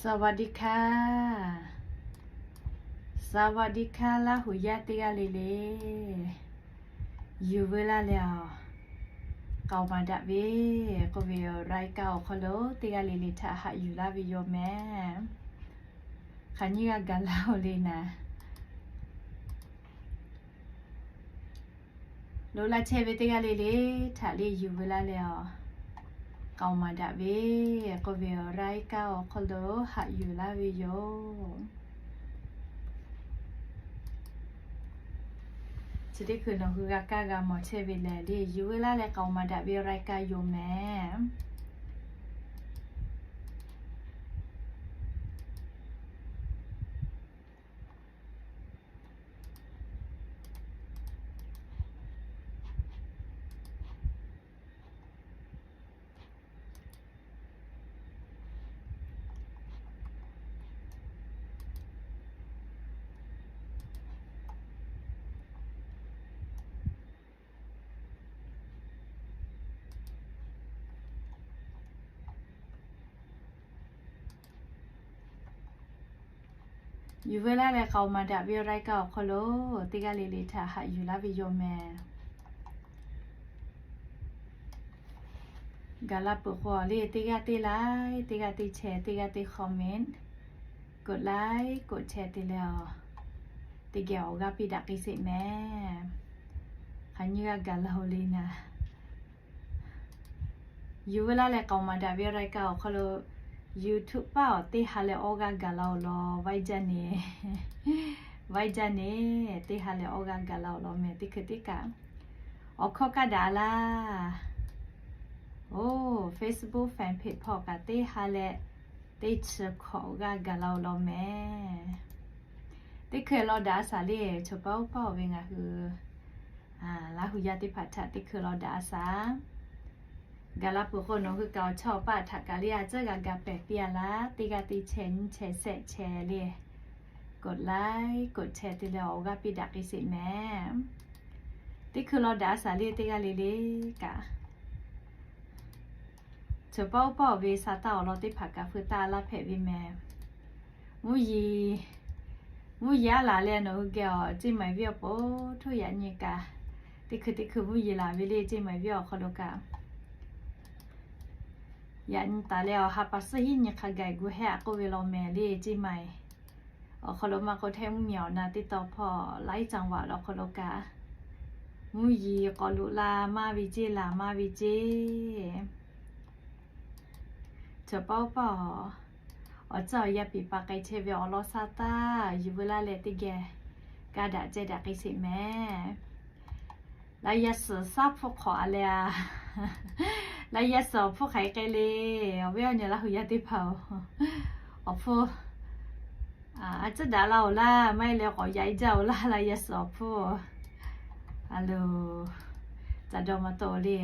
สวัสดีค่ะ สวัสดีค่ะ Laˇ huˍ yaˇ teˇ g'aˇ le le, yuˬ veu laˇ leh awˬ, k'aoˍ maˍ daꞈ ve k'oˆ ve รายการ awˬ hk'aw lo teˇ g'aˇ le le htaꞈ haꞈ yuˬ laˇ ve yoˬ mehˍ. Hk'aˬ nyiˇ g'aˇ gaˬ laˇ-oˬ le naˍ. Loꞈ la chehˇ ve teˇ g'aˇ le le htaꞈ le yuˬ veu laˇ leh awˬ, k'aoˍ maˍ daꞈ ve k'oˆ ve รายการ awˬ hk'aw lo haꞈ yuˬ laˇ ve yoˬ. Chi teˇ hkui nawˬ hui g'a kaˇ g'a mawˬ chehˇ ve lehˬ le, yuˬ veu laˇ leh k'aoˍ maˍ daꞈ ve รายการ yoˬ mehˍ. Yuˬ veu laˇ leh k'aoˍ maˍ daꞈ ve รายการ awˬ hk'aw lo teˇ g'aˇ le le htaꞈ haꞈ yuˬ laˇ ve yoˬ mehˍ. Gaˬ la peuˬ k'o le, teˇ g'aˇ teˇ like, teˇ g'aˇ teˇ share, teˇ g'aˇ teˇ comment, กดไลค์ กดแชร์ te leh awˬ, teˇ geh awˬ g'aˇ piˇ daꞈ k'ai sheˍ mehˍ. Hk'aˬ nyiˇ g'aˇ gaˬ la-oˬ le naˍ. Yuˬ veu laˇ leh k'aoˍ maˍ daꞈ ve รายการ awˬ hk'aw lo YouTube paˆ awˬ teˇ ha leh awˇ g'aˇ gaˬ la-oˬ law, vaiˇ jaˇ ne, vaiˇ jaˇ ne, teˇ ha leh awˇ g'aˇ gaˬ la-oˬ law mehˍ. Teˇ hkui teˇ kaꞈ awˬ hkawˇ kaˇ daꞈ laˇ. Oˬ, Facebook fan page hpawˇ kaꞈ teˇ ha leh teˇ chi hkawꞈ g'aˇ gaˬ la-oˬ law mehˍ. Teˇ hkui law daꞈ a shaˍ le, chaw paˆ uˉ paˆ-oˬ ve ngaˬ hui Laˇ huˍ yaˇ teˇ hpaˍ htaꞈ teˇ hkui law daꞈ a shaˍ. Gaˬ la peuˬ k'o nawˬ hui kaꞈ awˬ chawˇ awˬ paˆ htaꞈ kaꞈ le a tcuhˉ g'a ga pehˬ piˇ a laˇ, teˇ g'aˇ teˇ share nyiˇ share shehˆ share le, กดไลค์ กดแชร์ te leh awˬ g'aˇ piˇ daꞈ k'ai sheˍ mehˍ. Teˇ hkui law daꞈ a shaˍ le teˇ g'aˇ le le kaꞈ. Chaw paˆ uˉ paˆ-oˬ ve sa taˇ awˬ lawn teˇ hpaˍ kaꞈ feu taˇ laˇ hpehꞈ ve mehˍ. Mvuhˇ yeˬ, mvuhˇ yeˬ aˉ laˬ leh nawˬ hui geh awˬ ceˇ maiˍ viˉ awˬ po htoˇ yaꞈ nyi kaꞈ, teˇ hkui teˇ hkui mvuhˇ yeˬ laˬ ve le ceˇ maiˍ viˉ awˬ hk'aw lo kaꞈ, yaꞈ nyi taˍ leh awˬ ha pa suhˉ hiˉ nyi hk'a gaˬ gu hehˉ a k'oˆ ve law mehˍ le ceˇ maiˍ. Awˬ hk'aw lo maˇ k'oˆ hteˇ mvuhˇ miˬ awˬ na teˇ taw hpawˇ laiˉ caˇ vaꞈ law hk'aw lo kaꞈ, mvuhˇ yeˬ k'awꞈ loꞈ la maˇ ve ceˇ laˬ maˇ ve ceˇ. Chaw paˆ uˉ paˆ-oˬ, awˬ tcuhˉ awˬ yaˇ piˍ pa k'ai chehˇ ve awˬ lawn sa taˇ yuˬ veu laˇ leh teˇ geh kaˇ daꞈ ceh daꞈ k'ai sheˍ mehˍ. Laˇ yaˇ suhˍ shaˉ hpfuhˇ hk'awꞈ a leh a, laˇ yaˇ suhˍ awˬ hpfuhˇ hk'aˬ hk'e k'ai le, awˬ viˉ awˬ nyi Laˇ huˍ yaˇ teˇ hpaˍ-oˬ, awˬ hpfuhˇ a tcuhˉ daꞈ la-oˬ laˇ, maˇ heˆ leh k'awꞈ yaꞈ e jaˇ-oˬ laˇ, laˇ yaˇ suhˍ awˬ hpfuhˇ. A lo, ca dawˇ maˇ tawˆ le.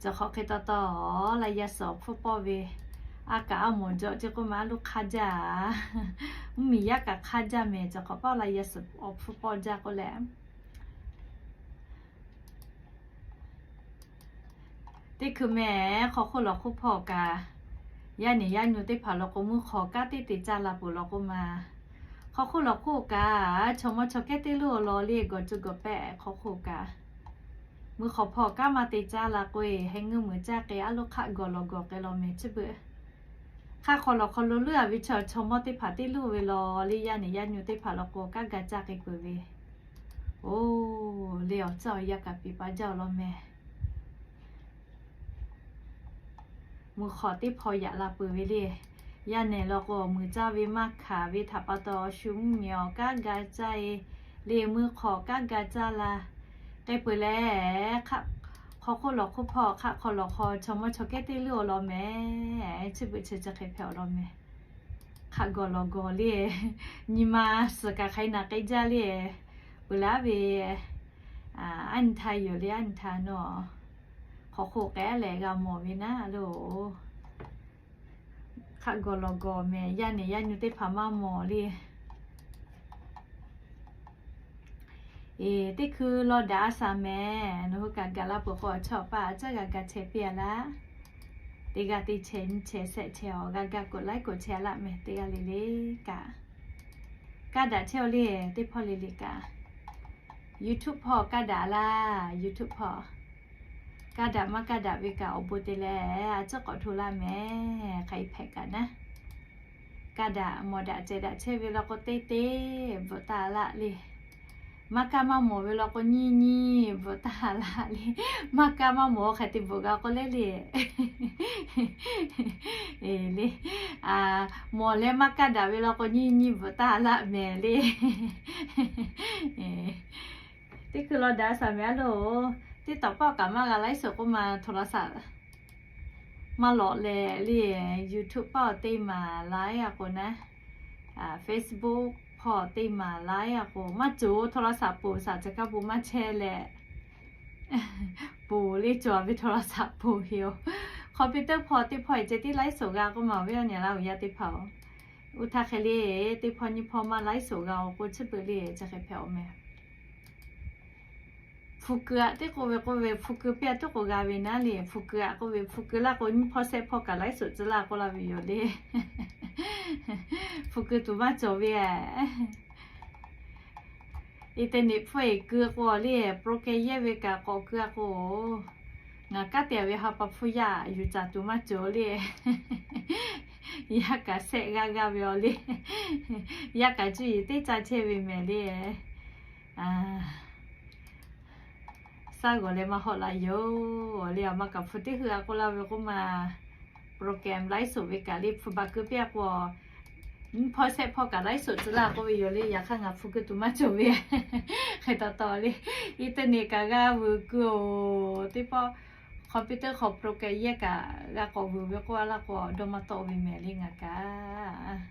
Cawˬ hk'awꞈ hk'e taw taw, laˇ yaˇ suhˍ awˬ hpfuhˇ pawˆ ve, a kaꞈ a mawˬ jaw ce k'oˆ ma a loˇ hk'aˇ jaˇ. Mvuhˇ miˬ yaˇ kaꞈ hk'aˇ jaˇ mehˍ, cawˬ hk'awꞈ paˆ laˇ yaˇ suhˍ awˬ hpfuhˇ pawˆ jaˇ k'oˆ leh Teˇ hkui mehˍ, hk'aw hk'oˆ lawˬ hk'oˆ hpawˇ kaꞈ, yaˇ nehˬ yaˇ nyu teˇ hpaˍ law k'o, mvuhˇ hk'awꞈ kanˉ teˇ te caˇ la peuˬ law k'oˆ ma. Hk'aw hk'oˆ lawˬ hk'oˆ kaꞈ, chaw mawˇ chaw kehˉ teˇ luˇ awˬ lawn le gawˬ cuˇ gawˬ pehˆ hk'aw hk'oˆ kaꞈ, mvuhˇ hk'awꞈ hpawˇ kanˉ maˇ te caˇ la k'o-e, heh ngeuˇ muiˬ caˇ k'e a loˇ hk'aˆ gawˬ lawˬ gawˬ k'ai law mehˍ chi beuꞈ. Hk'aˆ hk'aw lawˬ hk'aw lo leuˉ a ve chaw, chaw mawˇ teˇ hpaˍ teˇ luˇ ve law le, yaˇ nehˬ yaˇ nyu teˇ hpaˍ law k'o, kanˉ ga caˇ k'ai peuˬ ve. Oˬ, le awˬ tcuhˉ awˬ yaˇ kaꞈ piˍ pa jaˇ-oˬ law mehˍ. Mvuhˇ hk'awꞈ teˇ hpaw yaꞈ la peuˬ ve le. Yaˇ nehˬ law k'o, awˬ muiˬ caˇ ve maˇ hkanˍ ve htaꞈ pa taw, shu mvuhˇ miˬ awˬ kanˉ ga caˇ e le, mvuhˇ hk'awꞈ kanˉ ga caˇ la k'ai peuˬ leh, hk'aˆ hk'aw hk'oˆ lawˬ hk'oˆ hpawˇ, hk'aˆ hk'aw lawˬ hk'aw chaw mawˇ chaw kehˉ teˇ luˇ awˬ lawn mehˍ. Chi beuꞈ chi chi hk'e hpehꞈ-oˬ law mehˍ. Hk'aˆ gawˬ lawˬ gawˬ le, nyi ma suhˍ kaꞈ hk'aˬ hk'e naˬ k'ai jaˇ le. Peuˬ laˇ ve, aˉ nyi htaˇ yoˬ le, aˉ nyi htaˇ nawˬ hk'aw hk'oˆ k'ehˉ leh g'a mawˬ ve naˉ loˬ. Hk'aˆ gawˬ lawˬ gawˬ mehˍ, yaˇ nehˬ yaˇ nyu teˇ hpaˍ maˇ mawˬ le. Eˬ, teˇ hkui law daꞈ a shaˍ mehˍ. Nawˬ hui kaꞈ gaˬ la peuˬ k'o, awˬ chawˇ awˬ paˆ a tcuhˉ g'a ga chehˇ piˇ a laˇ. teˇ g'aˇ teˇ chehˇ nyiˇ chehˇ shehˆ chehˇ awˬ g'aˇ gaˇ k'oˆ laiˉ k'oˆ chehˇ a laˇ meh teˇ g'aˇ le le kaꞈ. Kaˇ daꞈ chehˇ-oˬ le, teˇ hpawˇ le le kaꞈ. YouTube hpawˇ kaˇ daꞈ laˇ, YouTube hpawˇ. Kaˇ daꞈ maˇ kaˇ daꞈ ve kaꞈ awˬ bon te leh a ciˉ k'awꞈ hto laˇ meh, hk'aˬ hk'e hpehꞈ kaꞈ naˉ. Kaˇ daꞈ mawˬ daꞈ cehˬ daꞈ chehˇ ve law k'o teˇ teˇ bvuhꞈ taˍ laˇ le. Maˇ kaˇ maˇ mawˬ ve law k'o nyiˇ nyiˇ bvuhꞈ taˍ laˇ le. Maˇ kaˇ maˇ mawˬ hk'aˬ te bvuhꞈ g'a k'oˆ le le. Le, mawˬ leh maˇ kaˇ daꞈ ve law k'o nyiˇ nyiˇ bvuhꞈ taˍ laˇ meh le. Teˇ hkui law daꞈ shaˍ meh a loˬ. TikTok paˆ kaꞈ maˇ g'a laiˉ suhˍ k'oˆ ma, โทรศัพท์ maˇ lawꞈ leh le. YouTube paˆ teˇ maˍ laiˉ a k'o naˉ, Facebook hpawˇ teˇ maˍ laiˉ a k'o maˇ cawˬ, โทรศัพท์ ponˬ shaˍ ca kaˇ bon maˇ chehˇ leh ponˬ le, cawˬ ve โทรศัพท์ ponˬ ve yoˬ. Computer hpawˇ teˇ hpawˇ ceh tiˉ laiˉ suhˍ g'a k'oˆ ma ve awˬ nyi laˇ uiˍ yaˇ teˇ hpaˍ-oˬ. Uˉ htaˇ hk'e le, teˇ hpawˇ nyiˇ hpawˇ maˇ laiˉ suhˍ g'a-oˬ k'o chi beuꞈ le chi hk'e hpehꞈ-oˬ meh. Hpu keu aꞈ teˇ k'oˆ ve k'oˆ ve, hpu keu piˇ a tuˉ k'o g'a ve naˉ le. Hpu keu aꞈ k'oˆ ve, hpu keu laˇ k'o nyiˇ hpawˇ shehˆ hpawˇ kaꞈ laiˉ suhˍ tcuh laˇ k'oˆ laˇ ve yoˬ le. Hpu keu tuˬ maˇ cawˬ ve a. Internet hpfuhˇ eˬ keu k'o le, program yehˇ ve kaꞈ k'awꞈ keu a k'o, ngaˬ kanˉ te ve ha pa hpfuhˇ yaˇ yuˬ caˍ tuˬ maˇ cawˬ le. Yaˇ kaꞈ shehˆ g'aˇ g'aˇ ve awˬ le. Yaˇ kaꞈ cuˇ yiˍ teˇ caˇ chehˇ ve mehˍ le. Shaˉ g'awˬ leh maˇ hawˆ la yoˬ le. Aˬ ma kaꞈ hpu teˇ hui a k'oˆ laˇ ve k'oˆ ma, program laiˉ suhˍ ve kaꞈ le hpu baˬ keu piˇ a k'o, nyiˇ hpawˇ shehˆ hpawˇ kaꞈ laiˉ suhˍ tcuh laˇ k'oˆ ve yoˬ le. Yaꞈ hk'aˇ ngaˬ hpu keu tuˬ maˇ cawˬ ve. Hk'e taw taw le, internet kaꞈ g'a vuiˬ keu-oˬ, teˇ pawˆ computer hk'aw program yehˇ kaꞈ g'a k'awꞈ vuiˬ ve k'oˆ a laˇ k'o dawˇ maˇ tawˆ ve mehˍ le ngaˬ kaꞈ.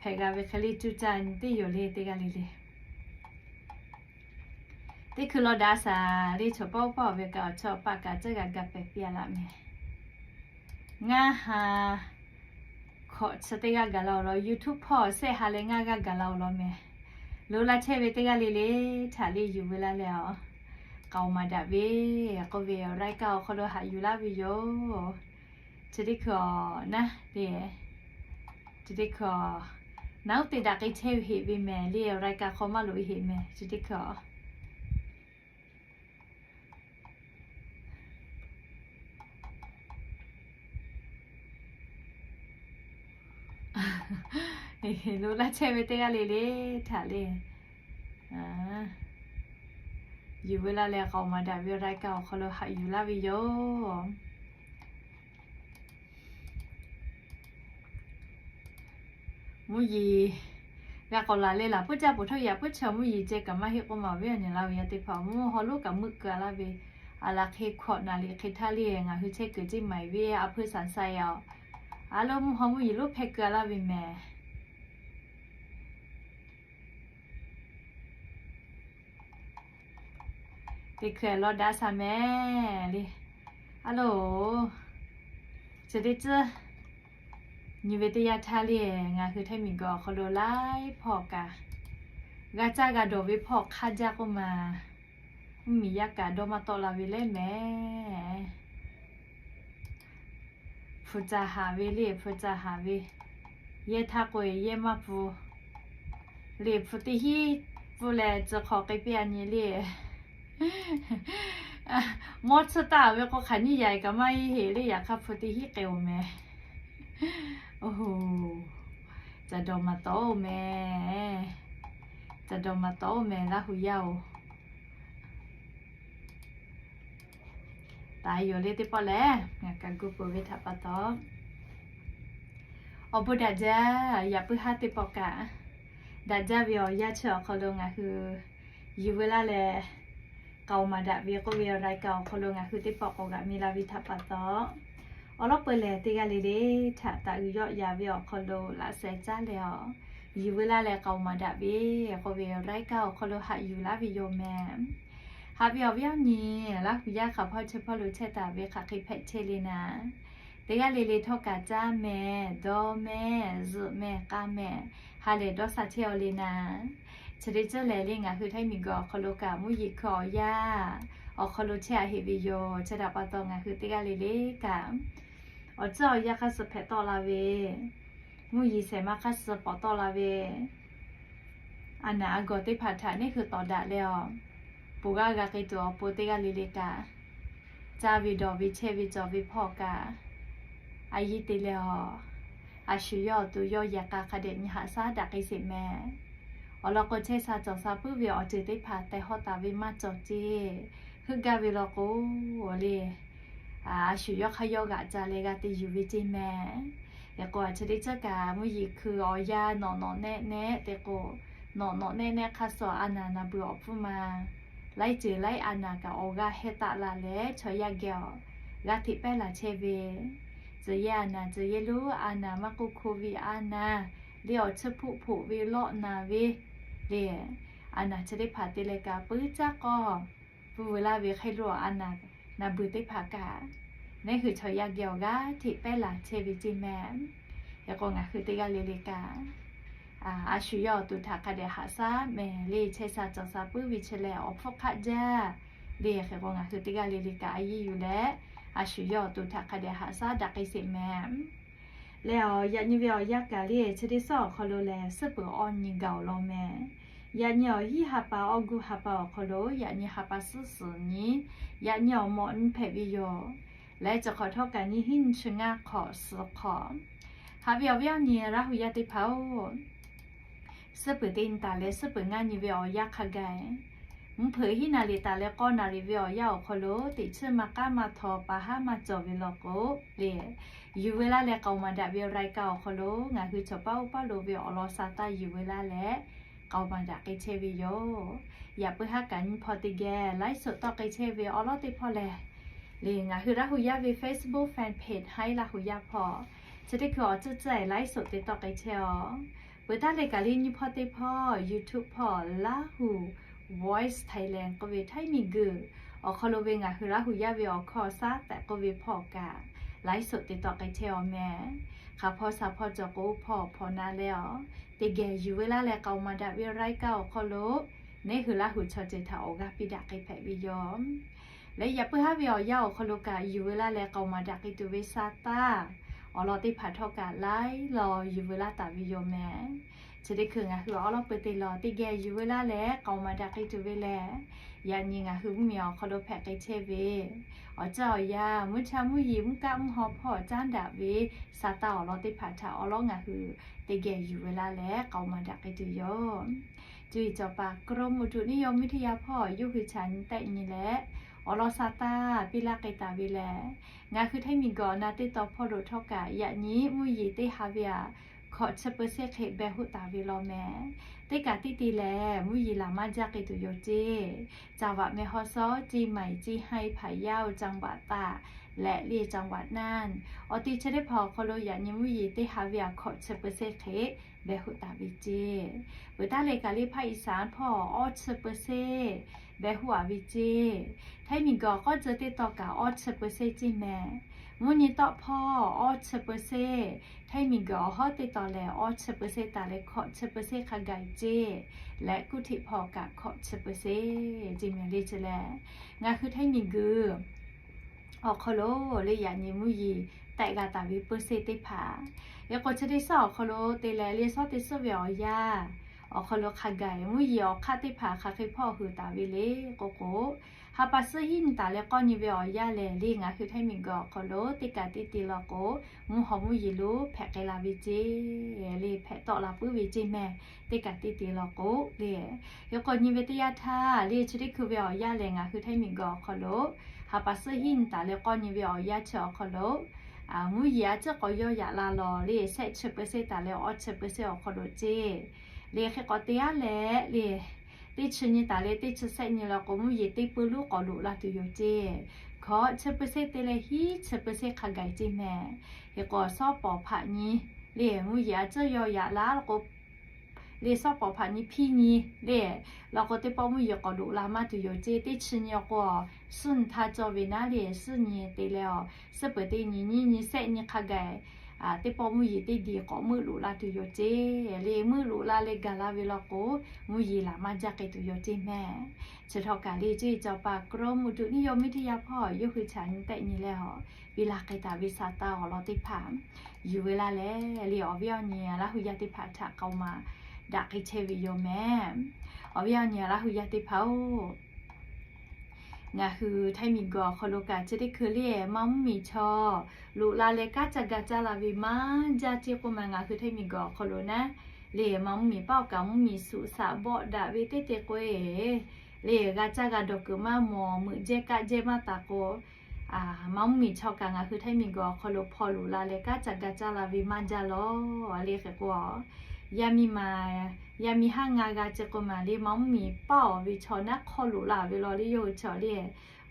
Hpehꞈ g'a ve hk'e le cuˇ caˇ nyi teˇ yoˬ le teˇ g'aˇ le le. Teˇ hkui law daꞈ shaˍ le, chaw paˆ oˇ paˆ ve kaꞈ awˬ chawˇ paˆ kaꞈ caˇ g'a ga pehˍ piˇ a laˇ meh. Ngaˇ ha hkawꞈ chi teˇ g'aˇ gaˬ la-oˬ law, YouTube hpawˇ shehˆ ha leh ngaˇ g'aˇ gaˬ la-oˬ law meh. Lo laˇ chehˇ ve teˇ g'aˇ le le htaꞈ le yuˬ ve laˇ leh a, k'aoˍ maˍ daꞈ ve k'oˆ ve รายการ awˬ hk'aw lo haꞈ yuˬ laˇ ve yoˬ. Chi teˇ hkui a naˉ le, chi teˇ hkui a naˉ uˉ te daꞈ k'ai chehˇ ve heꞈ ve mehˍ le, รายการ hk'aw maˇ loꞈ e heꞈ mehˍ chi teˇ hkui a. Lo laˇ chehˇ ve teˇ g'aˇ le le htaꞈ le yuˬ ve laˇ leh k'aoˍ maˍ daꞈ ve รายการ awˬ hk'aw lo haꞈ yuˬ laˇ ve yoˬ. Mvuhˇ yeˬ g'a k'awꞈ laˬ leh laˬ puiˉ caˇ peuˬ htawˇ yaꞈ puiˉ chi mvuhˇ yeˬ ceh kaꞈ maˇ heˆ k'oˆ ma ve awˬ nyi laˇ ve yaˇ teˇ hpaˍ, mvuhˇ haw lonˉ kaꞈ meuˆ keu a laˇ ve, a laˬ hk'e hkawꞈ naˍ liꞈ hk'e htaˇ le ngaˬ hui chehˇ kuiˬ ceˇ maiˍ ve a hpui shaˍ sha e a. A lo mvuhˇ haw mvuhˇ yeˬ lonˉ hpehˇ keu a laˇ ve mehˍ. Teˇ hkui law daꞈ shaˍ mehˍ le. A lo, chi teˇ tcuhˇ nyi ve teˇ yanˇ htaˇ le, ngaˬ hui htaiˇ miˬ guiˬ awˬ hk'aw lo laiˉ hpawˇ kaꞈ g'a caˇ g'a dawˬ ve hpawˇ hk'aˇ jaˇ k'oˆ ma, mvuhˇ miˬ yaˇ kaꞈ dawˇ maˇ tawˆ la ve leh mehˍ. Hpu caˇ haˍ ve le, hpu caˇ haˍ ve, yehˇ htaˇ k'o yehˇ maˇ pfuhˇ le, hpu teˇ hinˉ pfuhˇ leh tcuh hk'aw k'ai piˇ a nyi le. Mawˇ tsuhˇ taˍ ve k'o hk'aˬ nyiˇ yaꞈ kaꞈ maˇ heˆ le, yaꞈ hk'aˇ hpu teˇ hinˉ k'ai-oˬ mehˍ. Oˇ, ca dawˇ maˇ tawˆ-oˬ mehˍ. Ca dawˇ maˇ tawˆ-oˬ mehˍ Laˇ hu yaˇ-oˬ. Taˍ yoˬ le teˇ pawˆ lehˬ, ngaˬ kaꞈ gu peuˬ ve htaꞈ pa taw, awˬ bon daꞈ jaˇ. Yaꞈ puiˉ haˉ teˇ pawˆ kaꞈ daꞈ jaˇ ve awˬ yanˇ chi awˬ hk'aw lo ngaˬ hui yuˬ ve laˇ leh, k'aoˍ maˍ daꞈ ve k'oˆ ve รายการ awˬ hk'aw lo ngaˬ hui teˇ pawˆ k'awꞈ g'aꞈ mi la ve htaꞈ pa taw, awˬ lawn peu lehˬ teˇ g'aˇ le le htaꞈ taꞈ uiˍ yawˆ ya ve awˬ hk'aw lo laꞈ sheh caˉ leh a, yuˬ ve laˇ leh k'aoˍ maˍ daꞈ ve k'oˆ ve รายการ awˬ hk'aw lo haꞈ yuˬ laˇ ve yoˬ mehˍ. Haꞈ ve awˬ viˉ awˬ nyi, Laˇ hu yaˇ hk'aˬ hpawˇ chi hpawˇ lo chehˇ taˍ ve hk'aˬ hk'e hpehꞈ chehˇ le naˍ, teˇ g'aˇ le le htawˇ kaꞈ caˇ mehˍ, dawˇ mehˍ, zuhꞈ mehˍ, k'a mehˍ, ha lehˬ dawˇ sha chehˇ-aw le naˍ. Chi teˇ ceuˬ lehˬ le ngaˬ hui htaiˇ miˬ guiˬ awˬ hk'aw lo kaꞈ mvuhˇ yeˬ hkui awˬ yanˇ, awˬ hk'aw lo chehˇ a heˆ ve yoˬ. Chi htaꞈ pa taw ngaˬ hui teˇ g'aˇ le le kaꞈ, awˬ tcuhˉ awˬ yanˇ hk'aˇ suh hpehꞈ tawˆ la ve, mvuhˇ yeˬ shehˍ ma hk'aˇ suh pawˍ tawˆ la ve, a naˬ a gawˬ teˇ hpaˍ htaꞈ neˇ hui tawˍ daꞈ leh awˬ, peuˬ g'aˇ g'a k'ai tuˬ awˬ pon teˇ g'aˇ le le kaꞈ, caˇ ve dawˬ ve chehˇ ve cawˬ ve hpawˇ kaꞈ, a yiˇ te leh awˬ, a shu yawˇ awˬ to yawˇ yehˬ k'a hk'a dehꞈ nyi haꞈ shaˉ daꞈ k'ai sheˍ mehˍ. Awˬ lawn k'o, chehˇ sha cawˬ sha puiˉ ve awˬ ceuˬ teˇ hpaˍ tehˬ hawˆ taˍ ve maˇ cawˬ ceˇ. Heuˆ gaˇ ve law k'o, le, a shu yawˇ hk'aˇ yawˇ g'aꞈ ca leh g'a te yuˬ ve ceˇ mehˍ. Hk'e k'o, a chi teˇ ceuˬ kaꞈ mvuhˇ yeˬ hkui awˬ yanˇ nawꞈ nawꞈ nehˆ nehˆ te k'o, nawꞈ nawꞈ nehˆ nehˆ hk'aˇ suh a naˬ naˬ beuˬ awˬ hpfuhˇ ma laiˉ ceuˬ laiˉ a naˬ kaꞈ awˬ g'aˇ heh taˆ la leh chaw yaˇ geh awˬ g'aˇ hteꞈ pehˉ laˬ chehˇ ve, tcuh yehˇ a naˬ tcuh yehˇ lonˉ a naˬ maˇ k'oˆ, hko ve a naˬ, le awˬ chiˇ hpoˆ hpoꞈ ve lawˆ naˬ ve, le, a naˬ chi teˇ hpaˍ te leh kaꞈ puiˉ caˉ k'awˇ pfuhˇ veu laˇ ve hk'e lo a naˬ naˬ beuˬ teˇ hpaˍ kaꞈ, neˇ hui chaw yaˇ geh awˬ g'aˇ hteꞈ pehˉ laˬ chehˇ ve ceˇ mehˍ. Hk'e k'o, ngaˬ hui teˇ g'aˇ le le kaꞈ, a shu yawˇ awˬ to htaꞈ hk'a dehꞈ haꞈ shaˉ mehˍ le. Chehˇ sha cawˬ sha puiˉ ve chi lehˬ awˬ hpfuhˇ hk'aˆ jaˇ le. Hk'e k'o, ngaˬ hui teˇ g'aˇ le le kaꞈ a yiˇ yuˬ leh, a shu yawˇ awˬ to htaꞈ hk'a dehꞈ haꞈ shaˉ daꞈ k'ai sheˍ mehˍ. Leh awˬ, yaꞈ nyi ve awˬ yanˇ kaꞈ le, chi teˇ suhˉ awˬ hk'aw lo lehˬ, suhˉ peuˬ awˇ nyi gaˬ awˬ lawn mehˍ. Yaꞈ nyi awˬ hiˉ ha pa awˇ guˇ ha pa awˬ hk'aw lo, yaꞈ nyi ha pa suhˉ suhˍ nyi, yaꞈ nyi awˬ mawꞈ nyi hpehꞈ ve yoˬ. Leh chi hk'awꞈ htawˇ kaꞈ nyi hiˉ nyi chi ngaˇ hk'awꞈ suhˍ hk'awꞈ. Haꞈ ve awˬ viˉ awˬ nyi Laˇ hu yaˇ teˇ hpaˍ-oˬ, suhˉ peuˬ teˇ nyi taˍ leh suhˉ peuˬ ngaˇ nyi ve awˬ yanˇ hk'a gaˬ, mvuhˇ hpeuꞈ hiˉ naˍ riˍ taˍ leh k'awˇ naˍ riˍ ve awˬ yanˇ awˬ hk'aw lo teꞈ chiˉ maˇ k'aˉ maˇ htaw pa haˉ maˇ cawˬ ve law k'o, le, yuˬ veu laˇ leh k'aoˍ maˍ daꞈ ve รายการ awˬ hk'aw lo ngaˬ hui chaw paˉ oˇ paˉ lo ve awˬ lawn sa taˇ yuˬ veu laˇ leh k'aoˍ maˍ daꞈ k'ai chehˇ ve yoˬ. Yaꞈ puiˉ haˉ kaꞈ nyi hpaw teˇ geh ไลฟ์สด tawˆ k'ai chehˇ ve awˬ lawn teˇ hpawˇ lehˬ, le ngaˬ hui Laˇ hu yaˇ ve Facebook fan page Haiˉ Laˇ hu yaˇ hpawˇ chi teˇ hkui awˬ tcuhˉ tcuhˉ e ไลฟ์สด te tawˆ k'ai chehˇ aw. Peuˬ taˉ leh kaꞈ le nyi hpaw teˇ hpawˇ YouTube hpawˇ Laˇ hu Voice Thailand k'oˆ ve Htaiˇ miˬguiˬ awˬ hk'aw lo ve ngaˬ hui Laˇ hu yaˇ ve awˬ hkawˇ shaˉ tehꞈ k'oˆ ve hpawˇ kaꞈ ไลฟ์สด te tawˆ k'ai chehˇ aw mehˍ. Hk'aˬ hpawˇ shaˍ hpawˇ cawˬ k'o hpawˇ hpawˇ na leh awˬ, teˇ geh yuˬ veu laˇ leh k'aoˍ maˍ daꞈ ve รายการ awˬ hk'aw lo neˇ hui Laˇ hu chaw ceuˬ htaꞈ awˬ g'aˇ piˇ daꞈ k'ai hpehꞈ ve yoˬ. Leh yaꞈ puiˉ haˉ ve awˬ yanˇ awˬ hk'aw lo kaꞈ yuˬ veu laˇ leh k'aoˍ maˍ daꞈ k'ai tuˬ ve sa taˇ awˬ lawn teˇ hpaˍ htawˇ kaꞈ laiˉ law yuˬ veu laˇ taˍ ve yoˬ mehˍ. Chi teˇ hkui ngaˬ hui awˬ lawn peu te lawˬ teˇ geh yuˬ veu laˇ leh k'aoˍ maˍ daꞈ k'ai tuˬ ve lehˬ, yaꞈ nyi ngaˬ hui mvuhˇmiˬ awˬ hk'aw lo hpehꞈ k'ai chehˇ ve awˬ tcuhˉ awˬ yanˇ mvuhˇ cha mvuhˇ yeˬ mvuhˇ kaˆ mvuhˇ haw hpawˇ caˉ daꞈ ve sa taˇ awˬ lawn teˇ hpaˍ htaꞈ awˬ lawn ngaˬ hui teˇ geh yuˬ veu laˇ leh k'aoˍ maˍ daꞈ k'ai tuˬ yoˬ. Cuˇ yiˍ cawˬ paˍ กรมอุตุนิยมวิทยา hpawˇ yawˇ hui chaꞈ nyi tehˆ nyi leh awˬ lawn sa taˇ piˇ laˇ k'ai taˍ ve lehˬ, ngaˬ hui Htaiˇ miˬguiˬ awˬ na teˇ taw hpawˇ lo htawˇ kaꞈ yaꞈ nyi mvuhˇ yeˬ teˇ ha ve aꞈ hkawꞈ chi เปอร์เซ็นต์ hk'e beh hoˆ taˍ ve law mehˍ. Teˇ kaꞈ teˇ te lehˬ mvuhˇ yeˬ laˬ maˇ jaˇ k'ai tuˬ yoˬ ceˇ. จังหวัดแม่ฮ่องสอน เชียงใหม่ เชียงราย พะเยา จังหวัดตาก leh le จังหวัดน่าน awˬ te chi teˇ hpaˍ awˬ hk'aw lo yaꞈ nyi mvuhˇ yeˬ teˇ ha ve aꞈ hkawꞈ chi เปอร์เซ็นต์ hk'e beh hoˆ taˍ ve ceˇ. Peuˬ taˇ leh kaꞈ le hpaˇ iˍsaˍ hpawˇ awˇ chi เปอร์เซ็นต์ beh hoˆ a ve ceˇ. Htaiˇ miˬguiˬ awˬ k'awˇ ceuˬ teˇ taw kaꞈ awˇ chi เปอร์เซ็นต์ ceˇ mehˍ. Mvuhˇ nyi tawˆ hpawˇ awˇ chi เปอร์เซ็นต์, Htaiˇ miˬguiˬ awˬ hawˉ teˇ taw lehˬ awˇ chi เปอร์เซ็นต์ taˍ leh hkawꞈ chi เปอร์เซ็นต์ hk'a gaˬ ceˇ. Leh kuˇ hteꞈ hpawˇ kaꞈ hkawꞈ chi เปอร์เซ็นต์ ceˇ mehˍ le. Chi lehˬ ngaˬ hui Htaiˇ miˬguiˬ awˬ hk'aw lo le yaꞈ nyi mvuhˇ yeˬ tehˆ g'a taˍ ve เปอร์เซ็นต์ teˇ hpaˍ, yaꞈ k'o chi teˇ suhˉ awˬ hk'aw lo te leh le suhˉ teˇ suhˉ ve awˬ yanˇ awˬ hk'aw lo hk'a gaˬ mvuhˇ yeˬ awˬ hk'aˇ teˇ hpaˍ hk'aˬ hk'e hpawˇ hui taˍ ve le k'oˆ k'o, ha pa suhˉ hiˉ nyi taˍ leh k'awˇ nyi ve awˬ yanˇ lehˬ le ngaˬ hui Htaiˇ miˬguiˬ awˬ hk'aw lo teˇ kaꞈ teˇ te law k'o, mvuhˇ haw mvuhˇ yeˬ lonˉ hpehꞈ k'ai la ve ceˇ. Le hpehꞈ tawˆ la puiˉ ve ceˇ mehˍ. Teˇ kaꞈ teˇ te law k'o le, yaꞈ k'o nyi ve teˇ yanˇ htaˇ le chi teˇ hkui ve awˬ yanˇ lehˬ ngaˬ hui Htaiˇ miˬguiˬ awˬ hk'aw lo ha pa suhˉ hiˉ nyi taˍ leh k'awˇ nyi ve awˬ yanˇ chi awˬ hk'aw lo mvuhˇ yeˬ a ciˉ k'awꞈ yawˇ yaꞈ la lawˬ le shehˆ chi เปอร์เซ็นต์ taˍ leh awˇ chi เปอร์เซ็นต์ awˬ hk'aw lo ceˇ. Le hk'e k'awꞈ te aˉ leh le teˇ chi nyi taˍ leh teˇ chi shehˆ nyi law k'o mvuhˇ yeˬ teˇ pui lonˉ k'awꞈ loꞈ la tuˬ yoˬ ceˇ. Hkawꞈ chi เปอร์เซ็นต์ te leh hiˉ chi เปอร์เซ็นต์ hk'a gaˬ ceˇ mehˍ. Hk'e k'o shawˉ pawˍ hpaꞈ nyi le mvuhˇ yeˬ a ciˉ yawˇ yaꞈ la law k'o, le shawˉ pawˍ hpaꞈ nyi hpiˇ nyi le law k'o teˇ pawˆ mvuhˇ yeˬ k'awꞈ loꞈ la maˇ tuˬ yoˬ ceˇ. Teˇ chi nyi awˬ k'o suhˉ nyi htaˇ cawˇ ve naˉ le suhˉ nyi te leh awˬ suhˉ peuˬ teˇ nyi nyiˇ nyi shehˆ nyi hk'a gaˬ teˇ pawˆ mvuhˇ yeˬ teˇ diˬ k'awꞈ meuˆ loꞈ la tuˬ yoˬ ceˇ. Le meuˆ loꞈ la leh gaˬ la ve law k'o, mvuhˇ yeˬ laˬ maˇ jaˇ k'ai tuˬ yoˬ ceˇ meh. Chi htawˇ kaꞈ le ceˇ, จำปาอุดมอุตุนิยมวิทยา hpawˇ yawˇ hui htaꞈ nyi tehˆ nyi leh a, piˇ laˇ k'ai taˍ ve saˍ taˍ awˬ lawn teˇ hpaˍ yuˬ ve laˇ leh, le awˬ viˉ awˬ nyi Laˇ hu yaˇ teˇ hpaˍ htaꞈ k'aoˍ maˍ daꞈ k'ai chehˇ ve yoˬ meh. Awˬ viˉ awˬ nyi Laˇ hu yaˇ teˇ hpaˍ-oˬ, ngaˬ hui Htaiˇ miˬguiˬ awˬ hk'aw lo kaꞈ chi teˇ hkui le maˇ mvuhˇ miˬ chaw loꞈ la leh kanˉ ca ga caˇ la ve maˇ jaˇ ceˇ k'oˆ ma. Ngaˬ hui Htaiˇ miˬguiˬ awˬ hk'aw lo naˉ, le maˇ mvuhˇ miˬ paˆ awˬ kaꞈ mvuhˇ miˬ suꞈ saꞈ bawˆ daꞈ ve teˇ te k'o-e, le g'a caˇ g'a dawˬ kuiˬ maˇ mawˬ, meuꞈ jehˇ kaˆ jehˇ maˇ taˍ k'o, maˇ mvuhˇ miˬ chaw kaꞈ ngaˬ hui Htaiˇ miˬguiˬ awˬ hk'aw lo hpaw loꞈ la leh kanˉ ca ga caˇ la ve maˇ jaˇ lawˬ. Le hk'e k'o, yaˇ miˇ ma, yaˇ miˇ haˉ ngaˇ g'aˇ ceˇ k'oˆ ma le maˇ mvuhˇ miˬ paˆ awˬ ve chaw naˉ hk'aw loꞈ la ve law le yawˇ hui chaw le